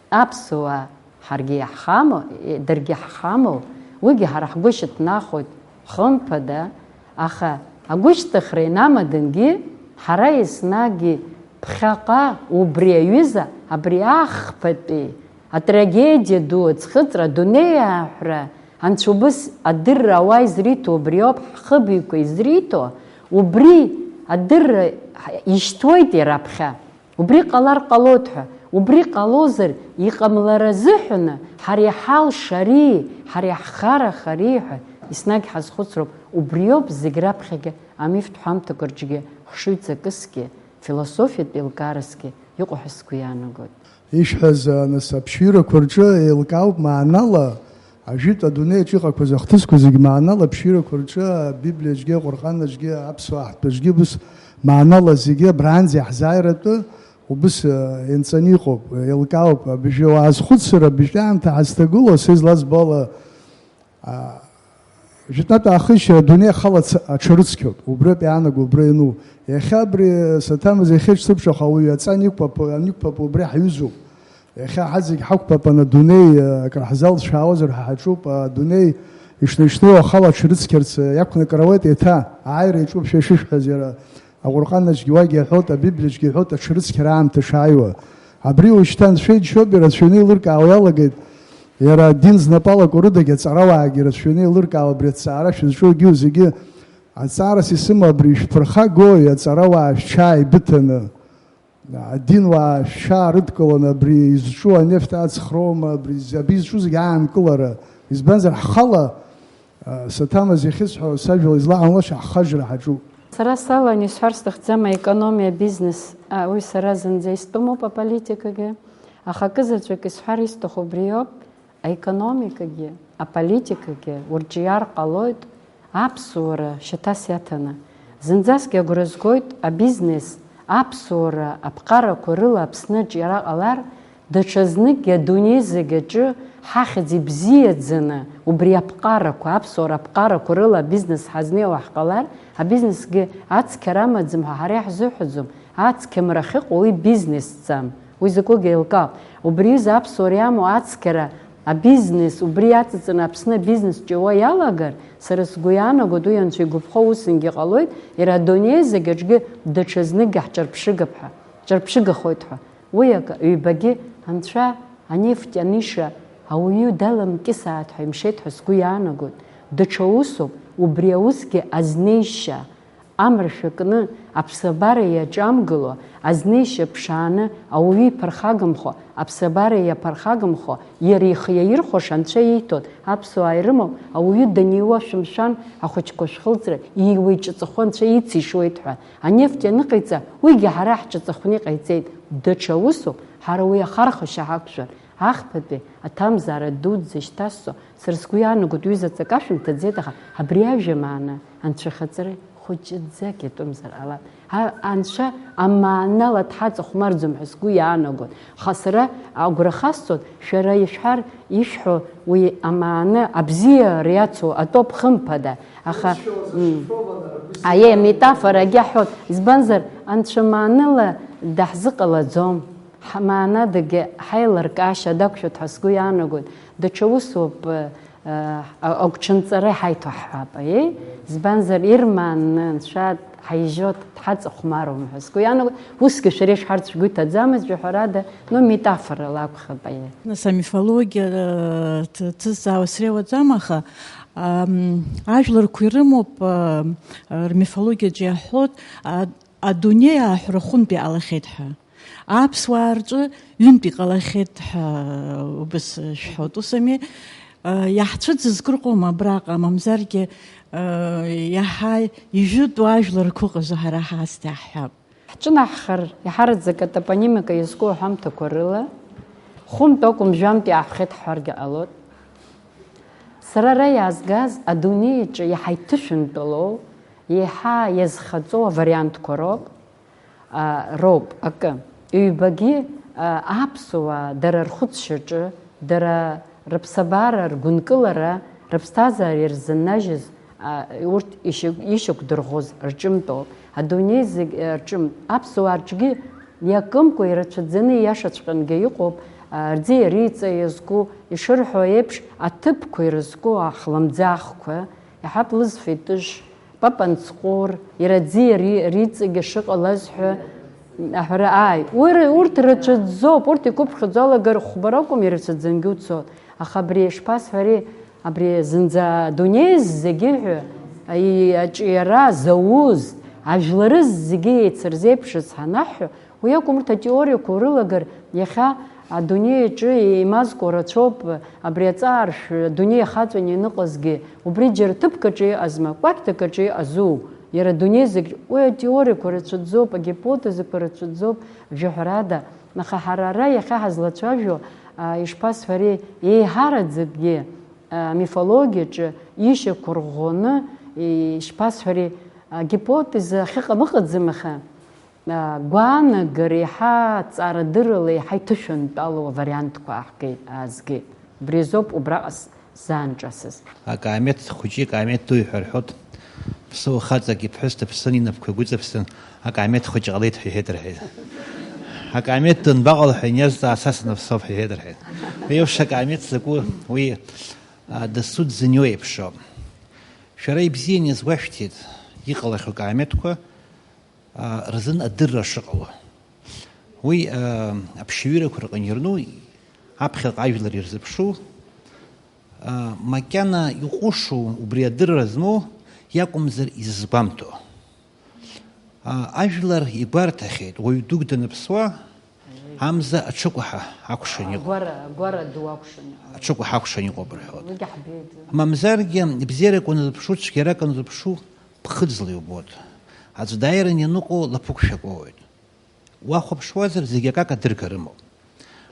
аԥсуаа ҳаргьы иаҳхамоу, даргьы ҳхамоу, уигьы ҳара ҳгәы шьаҭнахуеит, хымԥада, аха агәышьҭыхра инамадангьы, ҳара еснагьы ԥхьаҟа убри аҩыза, абри ахԥатәи атрагедиа ду аӡхыҵра, адунеи ааҳәра, анцәа убыс адырра ауаа изриҭо убри ауп, ҳхыбаҩқәа изриҭо, убри адырра ишьҭуеит иара аԥхьа. Убри ҟалар ҟалоит ҳәа, убри ҟалозар, иҟамлара азыҳәаны, ҳара иҳалшари, ҳара иаҳхарахари ҳәа еснагь ҳазхәыцроуп, убриоуп зегь раԥхьагьы амифтә ҳәамҭақәа рҿгьы хшыҩҵакысгьы, философиатә еилкаарасгьы иҟоу ҳәа сгәы иаанагоит. Ишәҳәаз, нас, аԥшьҩырақәа рҿы еилкаауп маанала, ажәытә адунеиаҿ иҟақәаз ахҭысқәа зегь маанала аԥшьҩырақәа рҿы, Абиблиаҿгьы, Аҟәырҟанаҿгьы, аԥсуаа ҳтәаҿгьы убыс маанала зегьы абранӡа иаҳзааиратәы убыс, э, ианҵаны иҟоуп, еилкаауп. Абыжьы уаазхәыцыр, абыжьтәи аамҭа ҳазҭагылоу, са излазбо ала, а, жәытәнатә аахыччара адунеи ахала ц-, аҽарыцқьоуп. Убриоуп иаанаго, убра иану. Иахьа абри саҭамыз, иахьа ҽсыԥшаха ауаҩы аҵан иқәпап, аниқәпап, убри ҳаҩызоуп. Иахьа ҳазегь ҳақәпапаны адунеи, э, акыр ҳзалҵшәаауазар ҳәа ҳаҿуп. Адунеи ишнеи-шнеиуа ахала аҽарыцқьарц, э, иақәнакыр ауеит еиҭа. Ааира иаҿуп шәа ишышәҳәаз иара. Аҟәырҟанаҿгьы уагьы иҳәоит, Абиблиаҿгьы иҳәоит, аҽрыцқьара аамҭа шааиуа. Абри уажәшьҭа анцәа иџьшьоуп, ирацәаҩны еилыркаауа иалагеит. Иара адин знапы алаку рыдагь аҵарауаагьы ирацәаҩны еилыркаауа абри аҭҵаара шәызҿу егьиу зегьы. Аҵаарас исымоу абри ишәԥырхагои, аҵарауаа шәҽааибыҭаны, адинуаа шәҽаарыдкыланы, абри изҿу анефт аҵхроума, абри з-, абри изҿу зегь аанкылара. Избанзар, ҳхала Саҭамыз иахьысҳәо сажәала излаҟамлаша ҳхажра ҳаҿуп. Сара салан исҳәар сҭахӡам аекономиа, абизнес, а, уи сара зынӡа истәымоуп аполитикагьы, аха акызаҵәык исҳәар исҭаху убриоуп, аекономикагьы, аполитикагьы урҿиар ҟалоит аԥсуара шьаҭас иаҭаны. Зынӡасгьы агәра згоит абизнес, аԥсуара аԥҟарақәа рыла Аԥсны аҿиара ҟалар, даҽазныкгьы адунеи зегь аҿы ҳахьӡ ибзиаӡаны, убри аԥҟарақәа, аԥсуара аԥҟарақәа рыла абизнес ҳазнеиуа ҳҟалар, абизнесгьы ацқьара амаӡам ҳәа ҳара иаҳзыҳәаӡом, ацқьамра ахьыҟоу уи бизнесӡам, уи закәыгьы еилкаауп. Убри аҩыза аԥсуара иамоу ацқьара, абизнес, убри иаҵаҵаны Аԥсны абизнес ҷыуа иалагар, сара сгәы иаанагоит, уи анцәа игәаԥхо усынгьы ҟалоит, иара адунеи зегь аҿгьы даҽазныкгьы ҳҿырԥшыгап ҳәа, ҿырԥшыгахоит ҳәа. Уи акы, ҩбагьы анцәа анефть аниша ауаҩы даламкьысааит ҳәа имшеит ҳәа сгәы иаанагоит. Даҽа усуп, убри аусгьы азнеишьа, амра шәакны, аԥсабара иаҿамгыло, азнеишьа ԥшааны ауаҩы иԥырхагамхо, аԥсабара иаԥырхагамхо, иара ихы иаирхәаша анцәа ииҭоит, аԥсуаа ирымоуп, ауаҩы даниуа шәымшәан, ахәыҷқәа шәхылҵра, ииуа иҿаҵахәы анцәа ицишуеит ҳәа. Анефть аныҟаиҵа, уигьы ҳара ҳҿаҵахәны иҟаиҵеит. Даҽа усуп, ҳара уи ахархәашьа ҳақәшәар, ахԥатәи аҭамзаара дуӡӡа ишьҭасҵо, сара сгәы иаанагоит, ҩыза ҵак ашәымҭаӡеит, аха абри ажәа маана анцәахаҵара хәыҷӡак иатәымзар ҟалап. А-, анцәа амаанала дҳаҵахәмарӡом ҳәа сгәы иаанагоит. Аха сара агәра хасҵоит, шәара ишәҳәар, ишәҳәо уи амаана абзиара иацу атәоуп хымԥада. Аха, м, аиеи, аметафорагьы аҳәот, избанзар, анцәа маанала даҳзыҟалаӡом. Ҳмаанадагьы ҳаилыркаашьа дақәшәоит ҳәа сгәы иаанагоит. Даҽа усуп, э, Агәҽанҵара иҳаиҭо ҳҳәап, аиеи? Избанзар, ирмаанны, анцәа ҳаижьо дҳаҵахәмаруам ҳәа сгәы иаанагоит. Усгьы шәара ишәҳәарц шәгәы иҭаӡамызт, жәаҳәарада, но метафорала акәхап, аиеи. Нас амифологиа, э, ҭ-, ҭызҵаауа среиуаӡам, аха, ам, ажәларқәа ирымоуп, э, рмифологиаҿы иаҳҳәоит, а-, адунеи ааҳәра хәынтә иҟалахьеит ҳәа. Аԥсуаа рҿы ҩынтә иҟалахьеит ҳәа убас шәҳәоит. Ус ами, э, иаҳцәыӡызкыр ҟоума абраҟа, мамзаргьы, э, иаҳа ижәытәу ажәларқәа ыҟазу ҳара ҳаасҭа иаҳҳәап. Ҳҿынаҳхар, иҳараӡак атопонимика иазку аҳәамҭақәа рыла, хәынтә акәым, жәантә иаҳхеит ҳҳәаргьы ҟалоит. Сара ара иаазгаз адунеи аҿы иаҳа иҭышәынтәалоу, иаҳа иазхаҵоу авариантқәа роуп, а, роуп акы. Ҩбагьы, а, аԥсуаа дара рхәыцшьаҿы, дара рыԥсабара, ргәынкылара, рыԥсҭазаара ирзыннажьыз, а, урҭ ишьақә-, ишьақәдырӷәӷәоз рҿымҭоуп. Адунеи зегь, а, рҿымҭ. Аԥсуаа рҿгьы иакымкәа ирацәаӡаны ииашаҵәҟьангьы иҟоуп, а, рӡиа-риҵа иазку, ишырҳәо еиԥш, аҭыԥқәа ирызку ахлымӡаахқәа, иаҳҳәап, лызфа итыш, Папа Нцҟәыр, иара аӡиа ри-, риҵегьы шыҟалаз ҳәа аҳәара, ааи, уи р-, урҭ рацәаӡоуп, урҭ иқәыԥхьаӡо алагар хәба ракәым, ирацәаӡангьы уцоит. Аха абри ишԥасҳәари, абри зынӡа адунеи зегьы ҳәа, аи-, аҿиара зауз, ажәлары зегьы еицырзеиԥшыз ҳанаҳҳәо, уи акәым, урҭ атеориақәа урылагар, иахьа адунеи аҿы еимазкуа рацәоуп, абри аҵааршә адунеи ахаҵәаны ианыҟазгьы, убри џьара ҭыԥк аҿы иҟазма, кәакьҭак аҿы иҟазу, иара адунеи зегь, уи атеориақәа рацәаӡоуп, агипотезақәа рацәаӡоуп, жәаҳәарада. Аха ҳара ара иахьа ҳазлацәажәо, а, ишԥасҳәари, еиҳараӡакгьы, а, амифологиаҿы ишьақәырӷәӷәаны, ишԥасҳәари, агипотеза ахьыҟам ыҟаӡам, аха, а, гәаанагара еиҳа ҵаарадыррала еиҳа иҭышәынтәалоу авариантқәа аҳгеит, аазгеит. Убри азоуп убраҟа с-, сзаанҿасыз. Акаамеҭ хәыҷи акаамеҭ дуи ҳәа рҳәоит. Ԥсыуа хаҵак иԥҳәыс дыԥсын, инапқәа игәыҵаԥсын, акаамеҭ хәыҷ ҟалеит ҳәа иҳәеит рҳәеит. Акаамеҭ данбаҟало ҳәа иниазҵаа, са санаԥсоуп ҳәа иҳәеит рҳәеит. Уи еиԥш акаамеҭ закәу, уи, а, дасу дзынио еиԥшроуп. Шәара ибзианы иазгәашәҭеит иҟалахьоу акаамеҭқәа, а, рзын адырра шыҟало. Уи, а, аԥшьаҩырақәа рҟны ирну, аԥхьаҟа ажәлар ирзыԥшу, а, макьана иҟәышу убри адырра змоу иакәымзар изызгәамҭо. А, ажәлар игәарҭахьеит, уаҩ дук даныԥсуа, амза аҽыкәаҳа акәшан иҟоуп. Агәара, агәара ду акәшан иҟоуп. Аҽыкәаҳа акәшан иҟоуп рҳәоит. Уигьы ҳбеит. Мамзаргьы, бзиарак уаназыԥшу, цәгьарак аназыԥшу, ԥхыӡла иубоит. Аӡә дааиран ианыҟоу лаԥықәшәак уоуеит. Уахәаԥшуазар, зегь акака дырга рымоуп.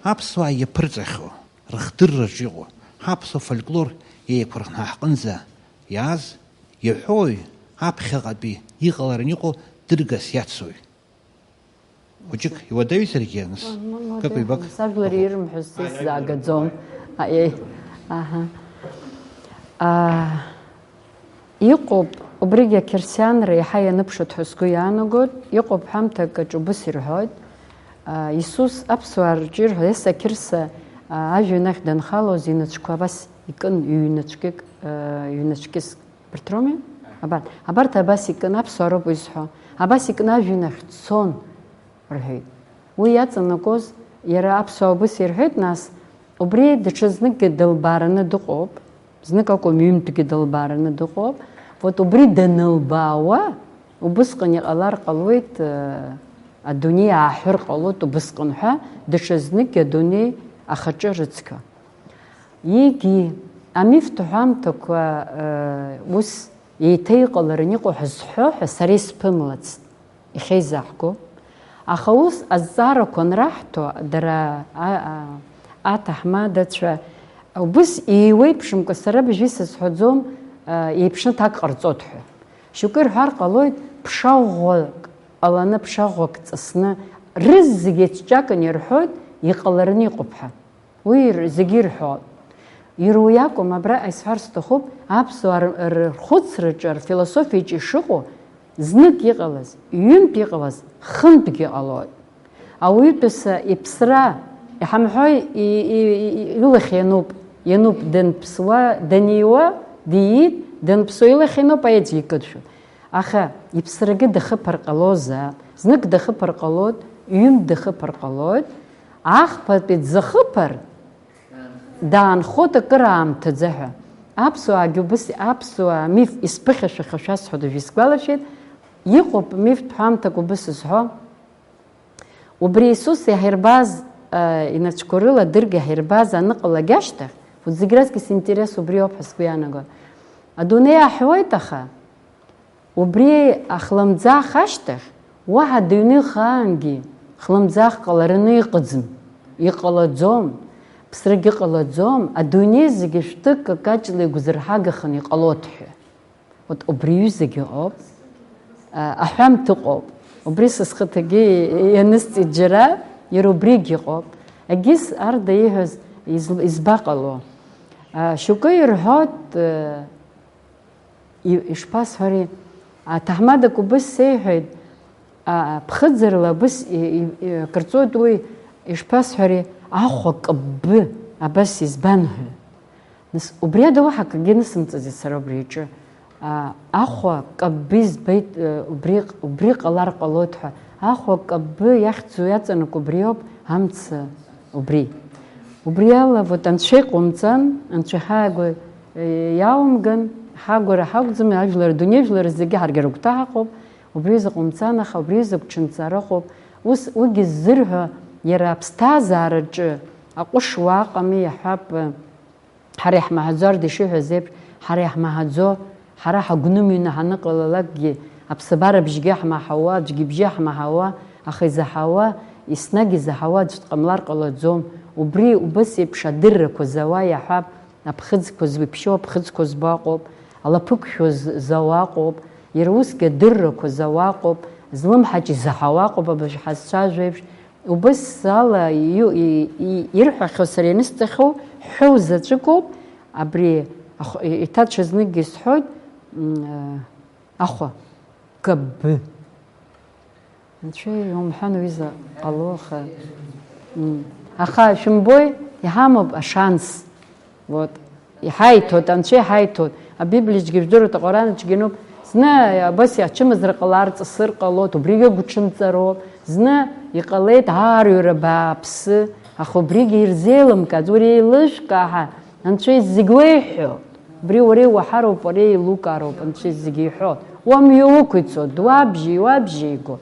Аԥсуаа иаԥырҵахьоу, рыхдырраҿ иҟоу, ҳаԥсуа фольклор еиқәырхны ҳаҟынӡа иааз, иаҳәои, аԥхьаҟатәи иҟалараны иҟоу дыргас иацуи? Хәыҷык иуадаҩзаргьы, нас, М-, м-, кык-ҩбак. Сажәлар ирымҳәоз са исзаагаӡом. Аиеи. Аҳа. Аа, Иҟоуп, убригьы ақьырсианра иаҳа ианыԥшуеит ҳәа сгәы иаанагоит. Иҟоуп ҳәамҭак аҿы убыс ирҳәоит, а, Иисус аԥсуаа рҿы ирҳәо, Есса Қьырса, а, ажәҩан ахь данхалоз, иҩнацәқәа абас икын, ҩ-, ҩнацәкьык, а, ҩнацәкьыс, абарҭ роуми? Абарҭ, абарҭ абас икын, аԥсуаа роуп уи зҳәо. Абас икны ажәҩан ахь дцон. Рҳәеит. Уи иаҵанакуаз, иара аԥсуаа убыс ирҳәеит, нас, убри даҽазныкгьы дылбаараны дыҟоуп, знык акәым, ҩынтәгьы дылбаараны дыҟоуп. Вот убри данылбаауа, убысҟан иҟалар ҟалоит, э, адунеи ааҳәыр ҟалоит убысҟан ҳәа, даҽазныкгьы адунеи ахаҿы рыцқьо. Егьи, амифтә ҳәамҭақәа, э, ус еиҭа иҟалараны иҟоу ҳазҳәо ҳәа сара исԥымлацт. Ихеизаҳго. Аха ус азҵаарақәа анраҳҭо, дара, а, а, аҭаҳмадацәа, убыс еиуеиԥшымкәа, сара быжьҩы сазҳәаӡом, а, еиԥшны ҭак ҟарҵот ҳәа. Шьоукы ирҳәар ҟалоит, ԥша ӷәӷәак ҟаланы, ԥша ӷәӷәак ҵысны, рызегь еицҿакын ирҳәоит, иҟалараны иҟоуп ҳәа. Уи ир-, зегьы ирҳәоит. Иара уи акәым, абра исҳәар сҭахуп, аԥсуаа р-, р-, рхәыцраҿы, рфилософиаҿы ишыҟоу, знык иҟалаз, ҩынтә иҟалаз, хынтәгьы ҟалоит. Ауаҩытәыҩса иԥсра, иҳамҳәои, и-, и-, и-, илахь иануп. Иануп данԥсуа, даниуа, диит, данԥсуа илахь иануп аеҵә икыдшәо. Аха иԥсрагьы дахыԥар ҟалозаап, знык дахыԥар ҟалоит, ҩынтә дахыԥар ҟалоит, ахԥатәи дзахыԥар, даанхоит акыр аамҭаӡа ҳәа. Аԥсуаагьы убыс, аԥсуаа миф исԥыхьашәахьоу шәасҳәоит, уажә исгәалашәеит, иҟоуп мифтә ҳәамҭак убыс зҳәо. Убри Иисус иаҳирбаз, э, инацәқәа рыла дырк иаҳирбаз аныҟалак ашьҭахь, вот зегь раҵкыс интерес убри ауп ҳәа сгәы иаанагоит. Адунеи аҳәуеит, аха убри ахлымӡаах ашьҭахь, уаҳа дыҩныхаангьы хлымӡаах ҟалараны иҟаӡам, иҟалаӡом, ԥсрагь ыҟалаӡом, адунеи зегьы шәҭык какаҷла игәзырҳагаханы иҟалоит ҳәа. Вот убри ҩызагьы ыҟоуп, а, аҳәамҭа ыҟоуп. Убри са схаҭагьы ианысҵеит џьара, иара убригь ыҟоуп. Егьыс Арда ииҳәаз из-, избаҟало? А, шьоукы ирҳәоит, э, и-, ишԥасҳәари, аҭаҳмада кәыбыс сеиҳәеит, а, ԥхыӡырла абыс и-, и-, и-, акырҵоит уи, ишԥасҳәари, ахәа кыббы, абас избан ҳәа. Нас, убри ада уаҳа акгьы нысымҵаӡеит сара убри аҿы. А, ахәа каббы избеит, э, убри, убри ҟалар ҟалоит ҳәа. Ахәа каббы иахьӡу иаҵанакуа убриоуп, амца убри. Убри ала, вот, анцәа иҟоумҵан, анцәа иҳааигәа, э, иаумган, ҳагәара ҳакәӡам, ажәлар, адунеи жәлар зегьы ҳаргьы рыгәҭа ҳаҟоуп, убри изы ҟоумҵан, аха убри изы гәҽанҵара ыҟоуп. Ус, уигьы ззырҳәо, иара аԥсҭазаараҿы аҟәыш уа ыҟами, иаҳҳәап, э, Ҳара иаҳмаҳаӡо, Арда ишиҳәаз еиԥш, ҳара иаҳмаҳаӡо, ҳара ҳагәнымҩны ҳаныҟалалакгьы, аԥсабара бжьгьы ҳмаҳауа, аӡәгьы бжьы ҳмаҳауа, аха изаҳауа, еснагь изаҳауа аӡә дҟамлар ҟалаӡом. Убри убас еиԥш адыррақәа зауа иаҳәап, аԥхыӡқәа зуиԥшьоу аԥхыӡқәа збо аҟоуп, алаԥықәшәо з-, зауа аҟоуп, иара усгьы адыррақәа зауа аҟоуп, злымҳаҿ изаҳауа аҟоуп, абыржә ҳазцәажәо еиԥш, Убыс ала иу-, и-, и-, ирҳәахьоу сара ианысҵахьоу ҳәоу заҵәыкоуп, абри ахә-, и-, иҭацәа зныкгьы исҳәоит, м, ахәа, каббы. Анцәа иумҳәан уи заҟа ҟало, аха, м, аха шәымбои, иҳамоуп ашанс. Вот. Иҳаиҭоит, Анцәа иҳаиҭоит. Абиблиаҿгьы жәдыруеит, аҟоранаҿгьы ануп. Зны абас иаҳчымазара ҟалар, ҵысыр ҟалоит, убригьы гәҽынҵароуп. Зны иҟалеит аарҩра бааԥсы, аха убригьы ирзеилымкааӡ, уара еилышәкаа ҳәа Анцәа зегь уеиҳәо. Убри уара иуаҳароуп, уара еилукаароуп, Анцәа зегь иҳәо. Уамҩа уқәицоит, дуабжьеи, уабжьеи иго.